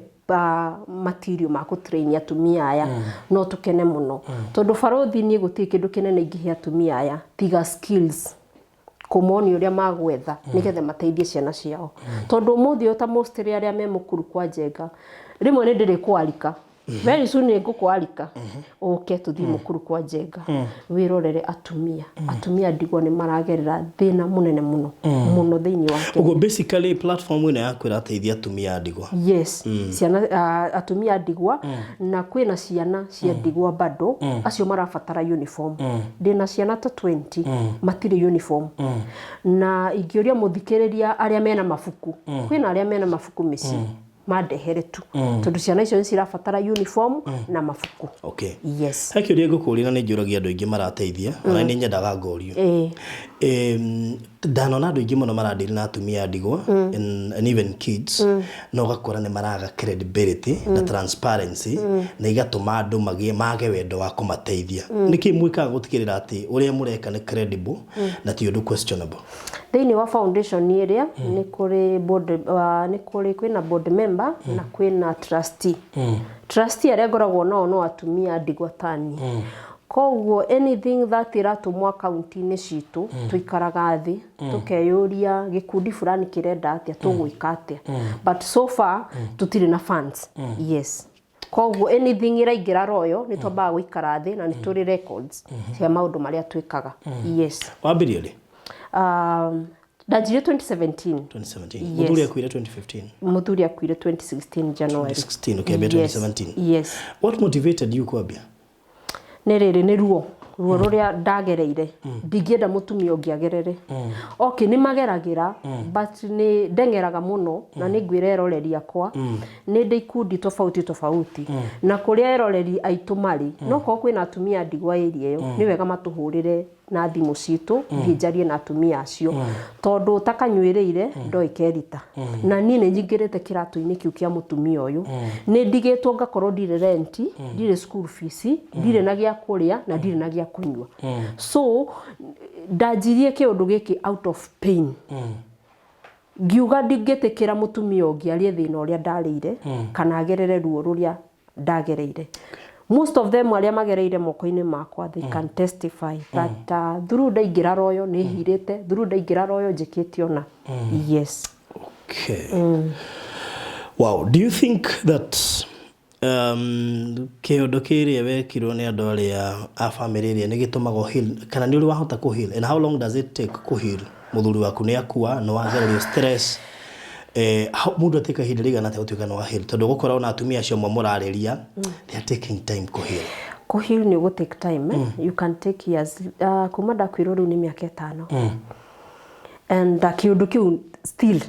material ma gũtrain atumia aya, no tũkene mũno. Tondũ barũthi niĩ gũtirĩ kĩndũ kĩnene ingĩhe atumia aya tiga skills. Kũmonia ũrĩa magwetha nĩgetha mateithie ciana ciao. Tondũ ũmũthĩ ũyũ ta mostly arĩa me mũkuru kwa Njenga, rĩmwe nĩ ndĩrĩkwarika. Very soon nĩ ngũkwarika ũke tũthiĩ mũkuru kwa Njenga wĩrorere atumia. Atumia ndigwa nĩ maragerera thĩna mũnene mũno mũno thĩinĩ wa Kenya. Ũguo basically platform ĩno yaku ĩrateithia atumia a ndigwa. Yes, ciana, atumia ndigwa na kwĩna ciana cia ndigwa bado acio marabatara uniform. Ndĩna ciana ta 20 matirĩ uniform. Na ingĩũria mũthikĩrĩria arĩa mena mabuku, kwĩna arĩa mena mabuku mĩciĩ, mandehere tu tondũ ciana icio nĩ cirabatara uniform na mabuku. Okay. Yes. He kĩũria ngũkũria na nĩ njũragia andũ aingĩ marateithia, ona nĩ nyendaga ngorio. Ndanona andũ aingĩ mũno maradili na atumia a ndigwa and even kids, no ũgakora nĩ maraga credibility na transparency na igatũma andũ magĩe mage wendo wa kũmateithia. Nĩkĩ mwĩkaga gũtigĩrĩra atĩ ũrĩa mũreka nĩ credible na ti ũndũ questionable? Thĩinĩ wa foundation ĩrĩa nĩ kũrĩ board, nĩ kũrĩ kwĩna board member na kwĩna trustee. Trustee arĩa ngoragwo nao no atumia ndigwa tani. Koguo anything that ĩratũmwo akaunti-inĩ citũ, tũikaraga thĩ tũkeyũria gĩkundi fulani kĩrenda atĩa, tũgwĩka atĩa. But so far tũtirĩ na funds. Yes. Koguo anything ĩraingĩra Royal nĩ twambaga gũikara thĩ na nĩ tũrĩ records cia maũndũ marĩa twĩkaga. Yes. Wambirie rĩ? Ndanjirie 2017. 2017. Yes. Mũthuri akuire 2015. Mũthuri akuire 2016 January. 2016, ũkĩambia Yes. 2017. Yes. What motivated you kwambia? Nĩ rĩrĩ, nĩ ruo rũrĩa ndagereire ndingĩenda mũtumia ũngĩ agerere. Okay, nĩ mageragĩra but nĩ ndeng'eraga mũno na nĩ ngwĩra eroreri akwa nĩ ndĩ ikundi tofauti tofauti na kũrĩa eroreri aitũ marĩ no korwo kwĩna atumia ndigwa area ĩyo nĩ wega matũhũrĩre na thimũ citũ thiĩ njarie na atumia acio tondũ ũtakanyuĩrĩire ndoĩ kerita. Na niĩ nĩ nyingĩrĩte kĩratũ-inĩ kĩu kĩa mũtumia ũyũ, nĩ ndigĩtwo ngakorwo ndirĩ rent, ndirĩ school fees, ndirĩ na gĩa kũrĩa na ndirĩ na gĩa kũnyua. So ndanjirie kĩũndũ gĩkĩ out of pain, ngiuga ndingĩtĩkĩra mũtumia ũngĩ arie thĩna ũrĩa ndarĩire kana agerere ruo rũrĩa ndagereire. Most of them arĩa magereire moko-inĩ makwa, they can testify that through ndaingĩra Royal nĩ hirĩte, through ndaingĩra Royal njĩkĩte ona. Yes. Okay. Wow. Do you think that Kĩũndũ kĩrĩa wekirwo nĩ andũ arĩa a family ĩrĩa nĩ gĩtũmaga ũ heal kana nĩ ũrĩ wahota kũ heal and how long does it take kũ heal? Mũthuri waku nĩ akua, nĩ wagererio stress, mũndũ atĩka ihinda rĩigana atĩa gũtuĩka nĩ wa heal? Tondũ ũgũkora ona atumia acio amwe mũrarĩria, they are taking time kũ heal. Kũ heal nĩ ũgũ take time, you can take years. Kuma ndakuirwo rĩu nĩ mĩaka ĩtano. And kĩũndũ kĩu still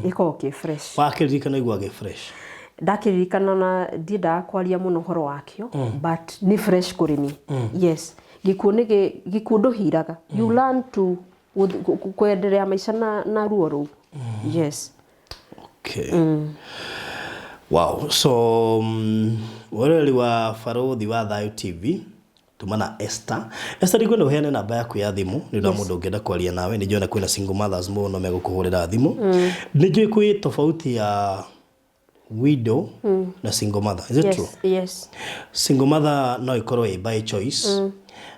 gĩkoragwo kĩ fresh. Wakĩririkana ũiguaga gĩ fresh? Ndakĩririkana na ndiendaga kwaria mũno ũhoro wakĩo, but nĩ fresh kũrĩ niĩ. Yes, gĩkuũ nĩ gĩkuũ ndũhiraga. You learn to kwenderea maica na ruo rũu. Yes. Okay. Wow. So, mwĩroreri wa Barũthi wa Thayũ TV, tuma na Esther. Esther, ndingwenda ũheane namba yaku ya thimũ nĩ ũndũ wa mũndũ ũngĩenda kwaria nawe. Nĩ njũĩ kwĩna single mothers mũno megũkũhũrĩra thimũ. Nĩ njũĩ kwĩ tofauti ya widow na single mother. Is it true? Yes. Single mother no ĩkorwo ĩ by choice,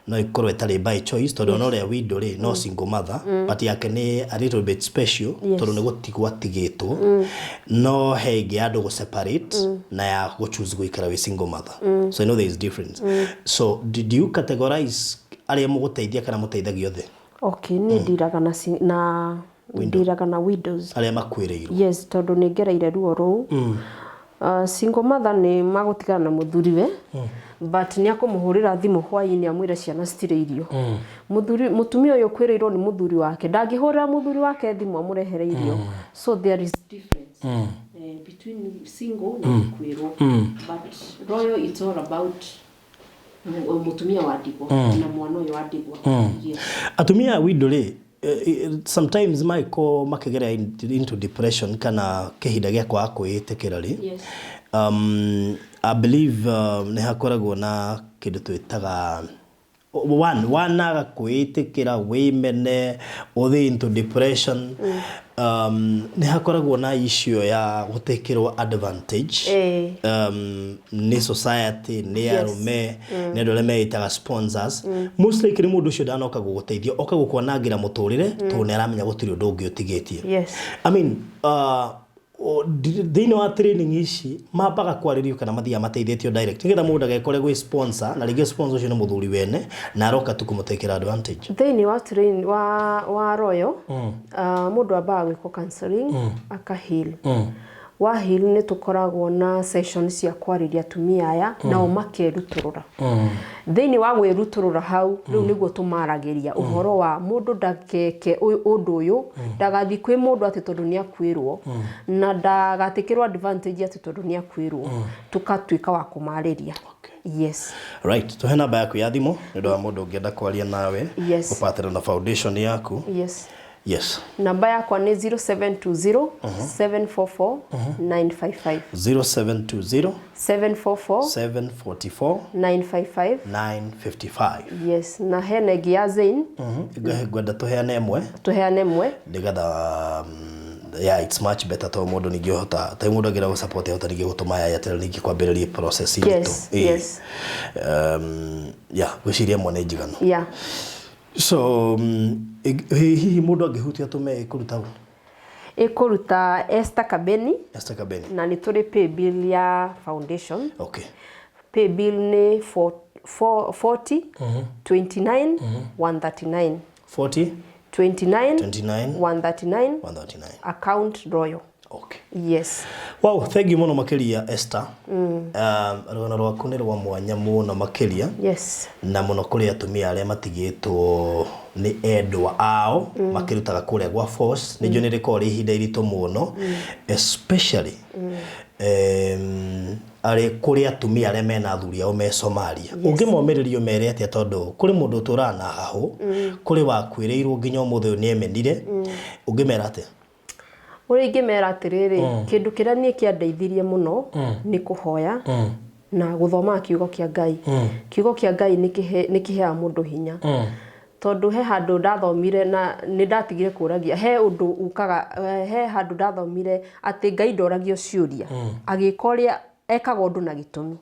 no ĩkorwo ĩtarĩ by choice, tondũ ona ũrĩa widow rĩ no single mother, but yake nĩ a little bit special, tondũ nĩ gũtigwo atigĩtwo. No he ĩngĩ ya andũ gũ separate na ya gũ choose gũikara wĩ single mother. So I know there is difference. So did you categorize arĩa mũgũteithia kana mũteithagia othe? Okay, niĩ ndiraga na na ndiraga na widows. Arĩa makuĩrĩirwo. Yes, tondũ nĩ ngereire ruo rũu. Single mother nĩ magũtigana na mũthuriwe, but nĩ akũmũhũrĩra thimũ hwaĩ-inĩ amwĩre ciana citirĩ irio. Mũthuri, mũtumia ũyũ ũkuĩrĩirwo nĩ mũthuri wake ndangĩhũrĩra mũthuri wake thimũ amũrehere irio. So there is difference between single na gũkuĩrwo. But royal, it's all about mũtumia wa ndigwa na mwana ũyũ wa ndigwa. Yes. Atumia a widow rĩ, sometimes magĩkorwo makĩgerera into depression kana kĩhinda gĩa kwaga kwĩĩtĩkĩra rĩ, I believe nĩ hakoragwo na kĩndũ twĩtaga one wanaga kwĩĩtĩkĩra, wĩmene, ũthiĩ into depression, nĩ hakoragwo na issue ya gũtekĩrwo advantage nĩ society, nĩ arũme, nĩ andũ arĩa meĩtaga sponsors. Most likely mũndũ ũcio ndanoka gũgũteithia, oka gũkwanangĩra mũtũrĩre, tondũ nĩ aramenya gũtirĩ ũndũ ũngĩ ũtigĩtie. I mean, thĩinĩ wa training ici mambaga kwarĩrio kana mathiaga mateithĩtio direct nĩgetha mũndũ ndagekore gwĩ sponsor, na rĩngĩ sponsor ũcio nĩ mũthuri wene na aroka tu kũmũtekera advantage? Thĩinĩ wa train wa Royal, mũndũ ambaga gwĩkwo counseling, aka heal. Wa heal, nĩ tũkoragwo na session cia kwarĩria atumia aya, nao makerutũrũra. Thĩinĩ wa gwĩrutũrũra hau rĩu nĩguo tũmaragĩria ũhoro wa mũndũ ndakeke ũndũ ũyũ, ndagathiĩ kwĩ mũndũ atĩ tondũ nĩ akuĩrwo, na ndagatĩkĩrwo advantage atĩ tondũ nĩ akuĩrwo. Tũkatuĩka wa kũmarĩria. Yes. Right, tuhe namba yaku ya thimũ nĩ ũndũ wa mũndũ ũngĩenda kwaria nawe, ũpatĩra na foundation yaku. Yes. Yes. Namba yakwa nĩ 0720 744 955. 0720 744 744 955. 955. Yes, na hena ĩngĩ ya Zain. Ngwenda tũheane ĩmwe. Tũheane ĩmwe. Nĩgetha yeah, it's much better, tondũ mũndũ ningĩ ũhota ta mũndũ angĩenda gũ-support ahota ningĩ gũtũma ya Airtel ningĩ kwambĩrĩria process itũ. Yeah, ngwĩciria ĩmwe nĩ njiganu. So hihi mũndũ angĩhutia atũme ĩkũruta ũ? Ĩkũruta Esther Kabeni. Esther Kabeni. Na nĩ tũrĩ paybill ya foundation. Paybill nĩ 40 29 139. 40 29 29 139. 139. Account Royal. Yes. Wow, thank you mũno makĩria, Esther. Rũgano rwaku nĩ rwa mwanya mũno makĩria, na mũno kũrĩ atumia arĩa matigĩtwo nĩ endwa ao makĩrutaga kũrĩa gwa force. Nĩ njũĩ nĩ rĩkoragwo rĩ ihinda iritũ mũno, especially arĩ kũrĩ atumia arĩa mena athuri ao me Somalia. Ũngĩmomĩrĩrio mere atĩa? Tondũ kũrĩ mũndũ ũtũraga na hahũ, kũrĩ wakuĩrĩirwo nginya ũmũthĩ ũyũ nĩ emenire. Ũngĩmera atĩa? Ũrĩa ingĩmera atĩrĩrĩ, kĩndũ kĩrĩa niĩ kĩandeithirie mũno nĩ kũhoya na gũthomaga kiugo kĩa Ngai. Kiugo kĩa Ngai nĩ kĩheaga mũndũ hinya, tondũ he handũ ndathomire na nĩ ndatigire kũragia. He ũndũ ukaga, he handũ ndathomire atĩ Ngai ndoragio ciũria, agĩka ũrĩa ekaga ũndũ na gĩtũmi.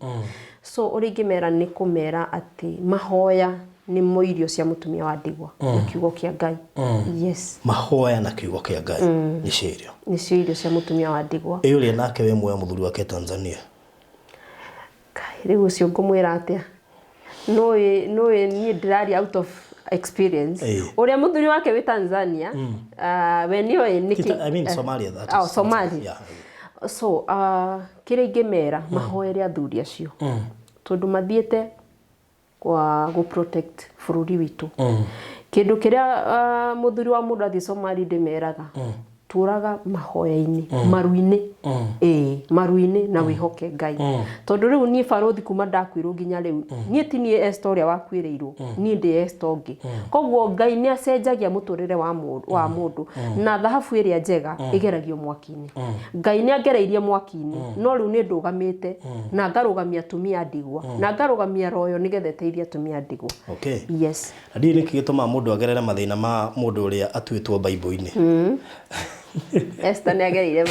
So ũrĩa ingĩmera nĩ kũmera atĩ mahoya nĩmo irio cia mũtumia wa ndigwa na kiugo kĩa Ngai. Yes. Mahoya na kiugo kĩa Ngai nĩcio irio. Nĩcio irio cia mũtumia wa ndigwa. Ĩ ũrĩa nake wĩ muoyo, mũthuri wake Tanzania? Rĩu ũcio ngũmwĩra atĩa? Nũĩ nũĩ niĩ ndĩraria out of experience. Ũrĩa mũthuri wake wĩ Tanzania, we nĩoĩ nĩkĩ. I mean Somalia, that Oh, is. Somalia. Yeah. So, kĩrĩa ingĩmera mahoere athuri acio tondũ mathiĩte kwa gũ protect bũrũri witũ. Kĩndũ kĩrĩa mũthuri wa mũndũ athiĩ Somali ndĩmeraga, tũraga mahoya-inĩ, maru-inĩ, ĩĩ maru-inĩ na wĩhoke Ngai. Tondũ rĩu niĩ barũthi kuma ndakuĩrwo nginya rĩu, niĩ ti niĩ Esther ũrĩa wakuĩrĩirwo, niĩ ndĩ Esther ũngĩ. Koguo Ngai nĩ acenjagia mũtũrĩre wa mũndũ, wa mũndũ. Na thahabu ĩrĩa njega ĩgeragio mwaki-inĩ. Ngai nĩ angereirie mwaki-inĩ, no rĩu nĩ ndũgamĩte na ngarũgamia atumia a ndigwa, na ngarũgamia Royal nĩgetha ĩteithie atumia a ndigwa. Okay. Yes. Na ndiũĩ nĩkĩ gĩtũmaga mũndũ agerere mathĩna ma mũndũ ũrĩa atuĩtwo Bible-inĩ. Esther nĩ agereire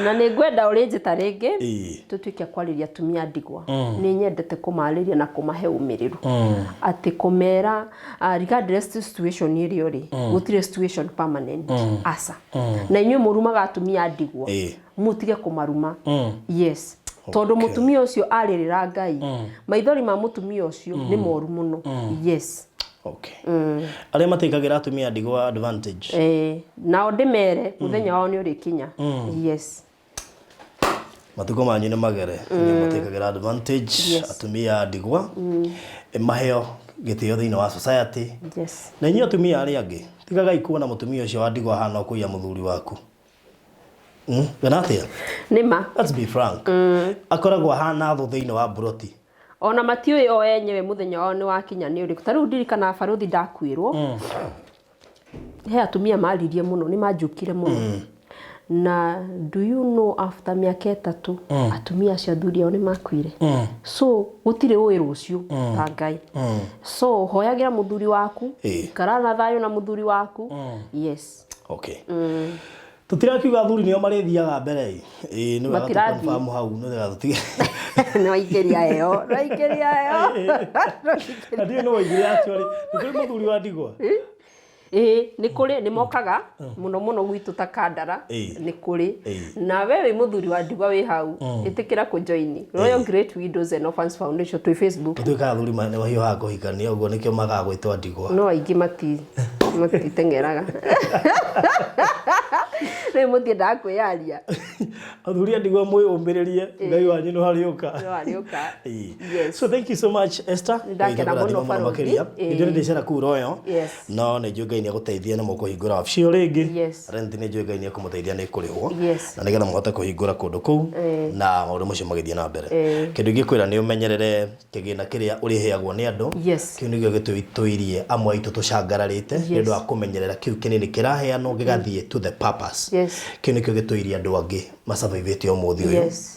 na nĩ ngwenda ũrĩnjĩta rĩngĩ tũtuĩke a kwarĩria atumia a ndigwa. Nĩ nyendete kũmarĩria na kũmahe ũmĩrĩru atĩ kũmera regardless situation ĩrĩa ũrĩ, gũtirĩ situation permanent, aca. Na inyuĩ mũrumaga atumia a ndigwa, mũtige kũmaruma. Yes, tondũ mũtumia ũcio arĩrĩra Ngai, maithori ma mũtumia ũcio nĩ moru mũno. Yes. Okay. Arĩa matekagĩra atumia a ndigwa advantage. Nao ndĩmere mũthenya wao nĩ ũrĩkinya. Yes. Matukũ manyu nĩ magere. Inyuĩ mũtekagĩra advantage atumia a ndigwa. Maheo gĩtĩo thĩinĩ wa society. Na inyuĩ atumia arĩa angĩ, tigagai kuona mũtumia ũcio wa ndigwa ahana o kũiya mũthuri waku. Kana atĩa? Nĩ ma. Let's be frank. Akoragwo ahana thũ thĩinĩ wa mburoti. Ona matiũĩ o enyewe mũthenya wao nĩ wakinya nĩ ũrĩkũ. Ta rĩu ndirikanaga barũthi ndakuĩrwo, he atumia maririe mũno, nĩ manjukire mũno. Na do you know after mĩaka 3 atumia acio athuri ao nĩ makuire. So gũtirĩ ũĩ rũciũ ta Ngai. So hoyagĩra mũthuri waku, ikara na thayũ na mũthuri waku. Yes. Okay. Tũtirakiuga athuri nĩo marĩthiaga mbere ĩ. Ĩĩ nĩ wega Matirathiĩ. tũ-confirm hau nĩ wega tũtige. Nĩ waingĩria heho, nĩ waingĩria heho. Na ndiũĩ nĩ waigire actually. Nĩ kũrĩ mũthuri wa ndigwa? Ĩĩ nĩ kũrĩ, nĩ mokaga mũno mũno gwitũ ta Kandara, nĩ kũrĩ. Na we wĩ mũthuri wa ndigwa wĩ hau, ĩtĩkĩra kũ join Royal Great Widows and Orphans Foundation twĩ Facebook. Gũtuĩka athuri nĩ mahiũhaga kũhikania ũguo nĩkĩo magaga gwĩtwo ndigwa. No aingĩ mati matiteng'eraga. Rĩu mũtiendaga kwĩyaria. Athuri a ndigwa mwĩyũmĩrĩrie, Ngai wanyu no arĩũka. No arĩũka. Yes. So thank you so much, Esther. Nĩndakena Ngai mũno, akũrathime mũno Barũthi. makĩria. Nĩ njũĩ nĩ ndĩcera kũu Royal. Yes. No nĩ njũĩ Ngai nĩ agũteithia na mũkũhingũra wabici ĩyo rĩngĩ. Yes. Rent nĩ njũĩ Ngai nĩ ekũmũteithia nĩ ĩkũrĩhwo. Yes. Na nĩgetha mũhote kũhingũra kũndũ kũu na maũndũ macio magĩthiĩ na mbere. Kĩndũ ingĩkwĩra nĩ ũmenyerere kĩgĩna kĩrĩa ũrĩheagwo nĩ andũ. Yes. Kĩu nĩkĩo gĩtũirie amwe aitũ tũcangararĩte nĩ ũndũ wa kũmenyerera kĩu kĩnini kĩraheanwo gĩgathiĩ to the purpose. Yes. Kĩu nĩkĩo gĩtũirie andũ angĩ masurvivĩte ũmũthĩ ũyũ. Yes.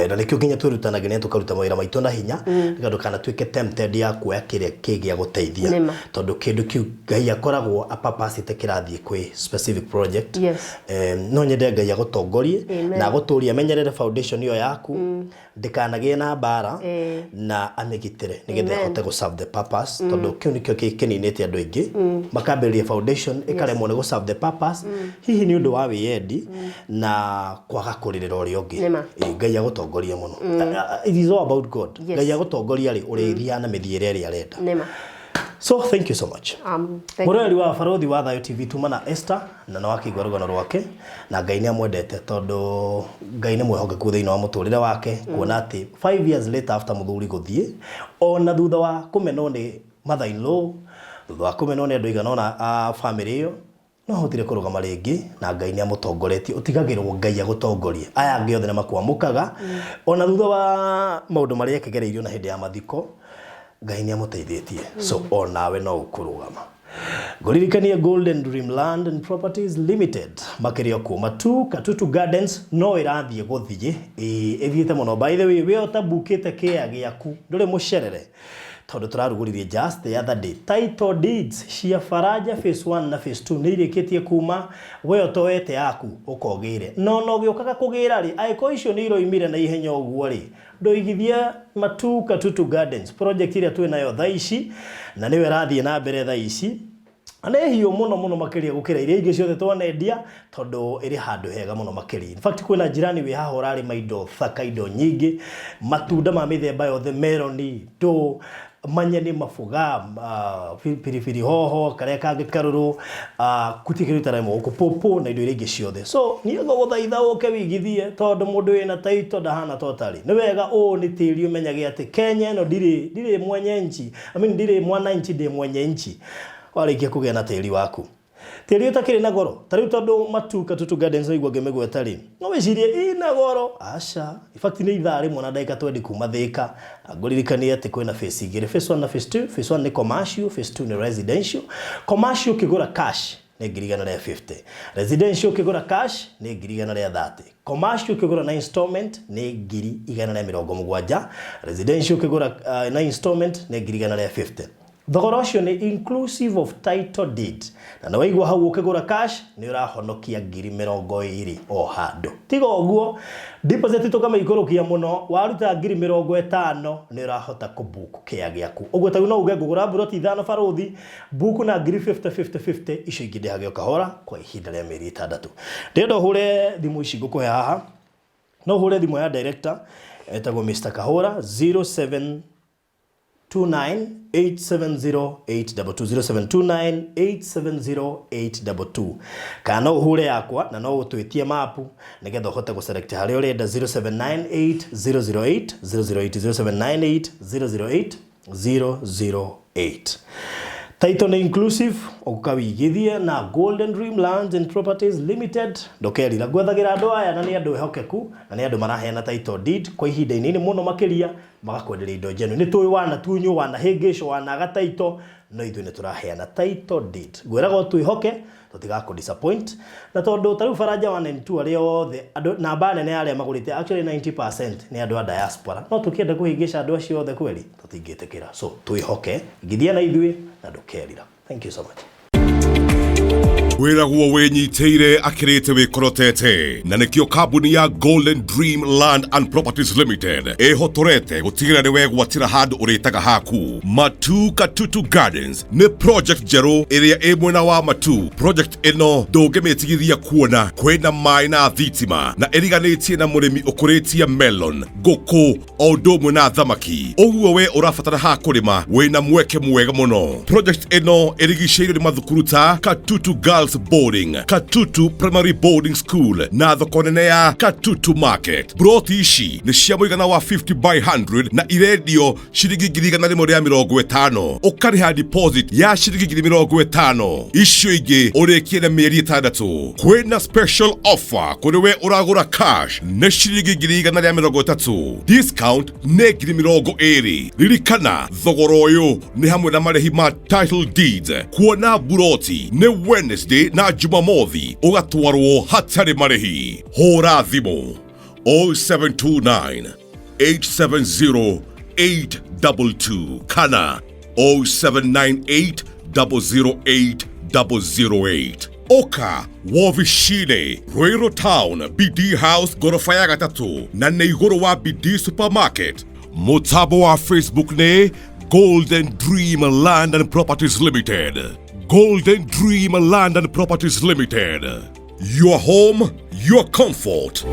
Na nĩkĩo nginya twĩrutanagia nĩ tũkaruta mawĩra maitũ na hinya nĩgetha ndũkanatuĩke tempted ya kuoya kĩrĩa kĩgĩa gũteithia. Nĩma. Tondũ kĩndũ kĩu Ngai akoragwo apapacĩte kĩrathiĩ kwĩ specific project. Yes. No nyende Ngai agũtongorie Amen. na agũtũrie amenyerere foundation ĩyo yaku ndĩkanagĩe na mbara Eh. na amĩgitĩre nĩgetha Amen. ĩhote gũ serve the purpose tondũ kĩu nĩkĩo kĩninĩte andũ aingĩ makambĩrĩria foundation ĩkaremwo nĩ gũ serve the purpose hihi nĩ ũndũ wa wĩyendi na kwaga kũrĩrĩra ũrĩa ũngĩ. Nĩma. Ĩĩ, Ngai agũtongorie mũno. It is all about God. Yes. Ngai agũtongoria rĩ ũrĩthiaga na mĩthiĩre ĩrĩa arenda. Nĩma. So thank you so much. Thank you. Mũroreri wa Barũthi wa Thayũ TV tuma na Esther na nĩ wakĩigua rũgano rwake na Ngai nĩ amwendete tondũ Ngai nĩ mwĩhokeku thĩinĩ wa mũtũrĩre wake kuona atĩ 5 years later after mũthuri gũthiĩ ona thutha wa kũmenwo nĩ mother in law thutha wa kũmenwo nĩ andũ aigana ũna a family ĩyo no ahotire kũrũgama rĩngĩ na Ngai nĩ amũtongoretie. Ũtigagĩrwo Ngai agũtongorie. Aya angĩ othe nĩ makwamũkaga ona thutha wa maũndũ marĩa ekĩgereirio na hĩndĩ ya mathiko Ngai nĩ amũteithĩtie. So onawe no ũkũrũgama. Ngũririkanie Golden Dream Land and Properties Limited makĩrĩ o kuo Matu Katutu Gardens no ĩrathiĩ gũthiĩ ĩĩ ĩthiĩte mũno. By the way we ũtabukĩte kĩea gĩaku ndũrĩ mũcerere tondũ tũrarugũririe just the other day title deeds cia Faraja phase 1 na phase 2 nĩ irĩkĩtie kuma we ũtoete yaku ũkogĩre no no gĩũkaga kũgĩra rĩ angĩkorwo icio nĩ iroimire na ihenya ũguo rĩ ndũigithie Matu Katutu Gardens project ĩrĩa twĩ nayo thaa ici na nĩyo ĩrathiĩ na mbere thaa ici. Na nĩ hiũ mũno mũno makĩria gũkĩra iria ingĩ ciothe twanendia tondũ ĩrĩ handũ hega mũno makĩria. In fact kwĩna jirani wĩ haha ũrarĩma indo thaka, indo nyingĩ, matunda ma mĩthemba yothe, meroni, ndũ, manyeni, maboga, biribiri hoho, karĩa kangĩ karũrũ, gũtirĩ kĩndũ gĩtararĩmwo gũkũ, pawpaw na indo iria ingĩ ciothe. So niĩ ngũgũthaitha ũke wĩigithie tondũ mũndũ wĩna title ndahana ta ũtarĩ. Nĩ wega ũũ nĩ tĩri ũmenyage atĩ Kenya ĩno ndirĩ ndirĩ mwenyenchi, I mean ndirĩ mwananchi ndĩ mwenyenchi. Warĩkia kũgĩa na tĩri waku. Tĩri ũtakĩrĩ na goro, ta rĩu tondũ Matu Katutu Gardens waigua ngĩmĩgweta rĩ, no wĩcirie ina goro. Aca, in fact nĩ ithaa rĩmwe na ndagĩka twendi kuma Thĩka. Na ngũririkanie atĩ kwĩna phase igĩrĩ, phase 1 na phase 2. Phase 1 nĩ commercial, phase 2 nĩ residential. Commercial ũkĩgũra cash nĩ 150,000. Residential ũkĩgũra cash nĩ 130,000. Commercial ũkĩgũra na installment nĩ 170,000. Residential ũkĩgũra na installment nĩ 150,000. Thogora ũcio nĩ inclusive of title deed. Na nĩ waigua hau ũkĩgũra cash nĩ ũrahonokia 20,000 o handũ. Tiga ũguo, deposit tũkamĩikũrũkia mũno, waruta 50,000 nĩ ũrahota kũ book kĩa gĩaku. Ũguo ta rĩu no uge ngũgũra mburoti ithano barũthi, book na ngiri 50 50 50, icio ingĩ ndĩhage o kahora kwa ihinda rĩa mĩeri ĩtandatũ. Ndĩrenda ũhũre thimũ ici ngũkũhe haha. No ũhũre thimũ ya director etagwo Mr. Kahũra 07 29870822 0729870822 kana no ũhũre yakwa na no ũtwĩtie mapu nĩgetha ũhote gũselect harĩa ũrenda 0798 008 008 0798 008 008. Title nĩ inclusive, ũka wĩigithie na Golden Dream Lands and Properties Limited. Ndũkerira ngwethagĩra andũ aya na nĩ andũ ehokeku na nĩ andũ maraheana title deed kwa ihinda inini mũno makĩria magakwenderia indo njenu. Nĩ tũĩ wanatunywo, wanahĩngĩcwo, wanaga title, no ithuĩ nĩ tũraheana title deed. Ngwĩraga ũtwĩhoke tũtigakũ disappoint na tondũ ta rĩu Baranja 1 and 2 arĩa othe andũ namba nene ya arĩa magũrĩte, actually 90% nĩ andũ a diaspora. No tũkĩenda kũhĩngĩca andũ acio othe kweli tũtingĩtĩkĩra. So twĩhoke, ngithia na ithuĩ na ndũkerira. Thank you so much. Wĩragwo wĩnyitĩire akĩrĩte wĩkorotete na nĩkĩo kambuni ya Golden Dream Land and Properties Limited ĩhotorete gũtigĩrĩra nĩ wegwatĩra handũ ũrĩtaga haku. Matu Katutu Gardens nĩ project njerũ ĩrĩa ĩ mwena wa Matu. Project ĩno ndũngĩmĩtigithia kuona kwĩna maĩ na thitima na ĩriganĩtie na mũrĩmi ũkũrĩtie melon, ngũkũ o ũndũ ũmwe na thamaki. Ũguo we ũrabatara ha kũrĩma wĩna mweke mwega mũno. Project ĩno ĩrigicĩirio nĩ mathukuru ta Katutu Girls Boarding, Katutu Primary Boarding School na thoko nene ya Katutu Market. Broti ici nĩ cia mũigana wa 50 by 100 na irendio ciringi 150,000. Ũkarĩha deposit ya ciringi 50,000, icio ingĩ ũrĩkie na mĩeri 6. Kwĩna special offer kũrĩ we ũragũra cash nĩ ciringi 130,000, discount nĩ 20,000. Ririkana thogora ũyũ nĩ hamwe na marĩhi ma title deeds. Kuona buroti nĩ Wednesday na Jumamothi, ũgatwarwo hatarĩ marĩhi. Hũra thimũ 0729 870 822 kana 0798 008 008. Oka wovicine Ruiru Town, BD House gorofa ya gatatũ na nĩ igũrũ wa BD Supermarket. Mũtambo wa Facebook nĩ Golden Dream Land and Properties Limited. Golden Dream Land and Properties Limited, your home, your comfort.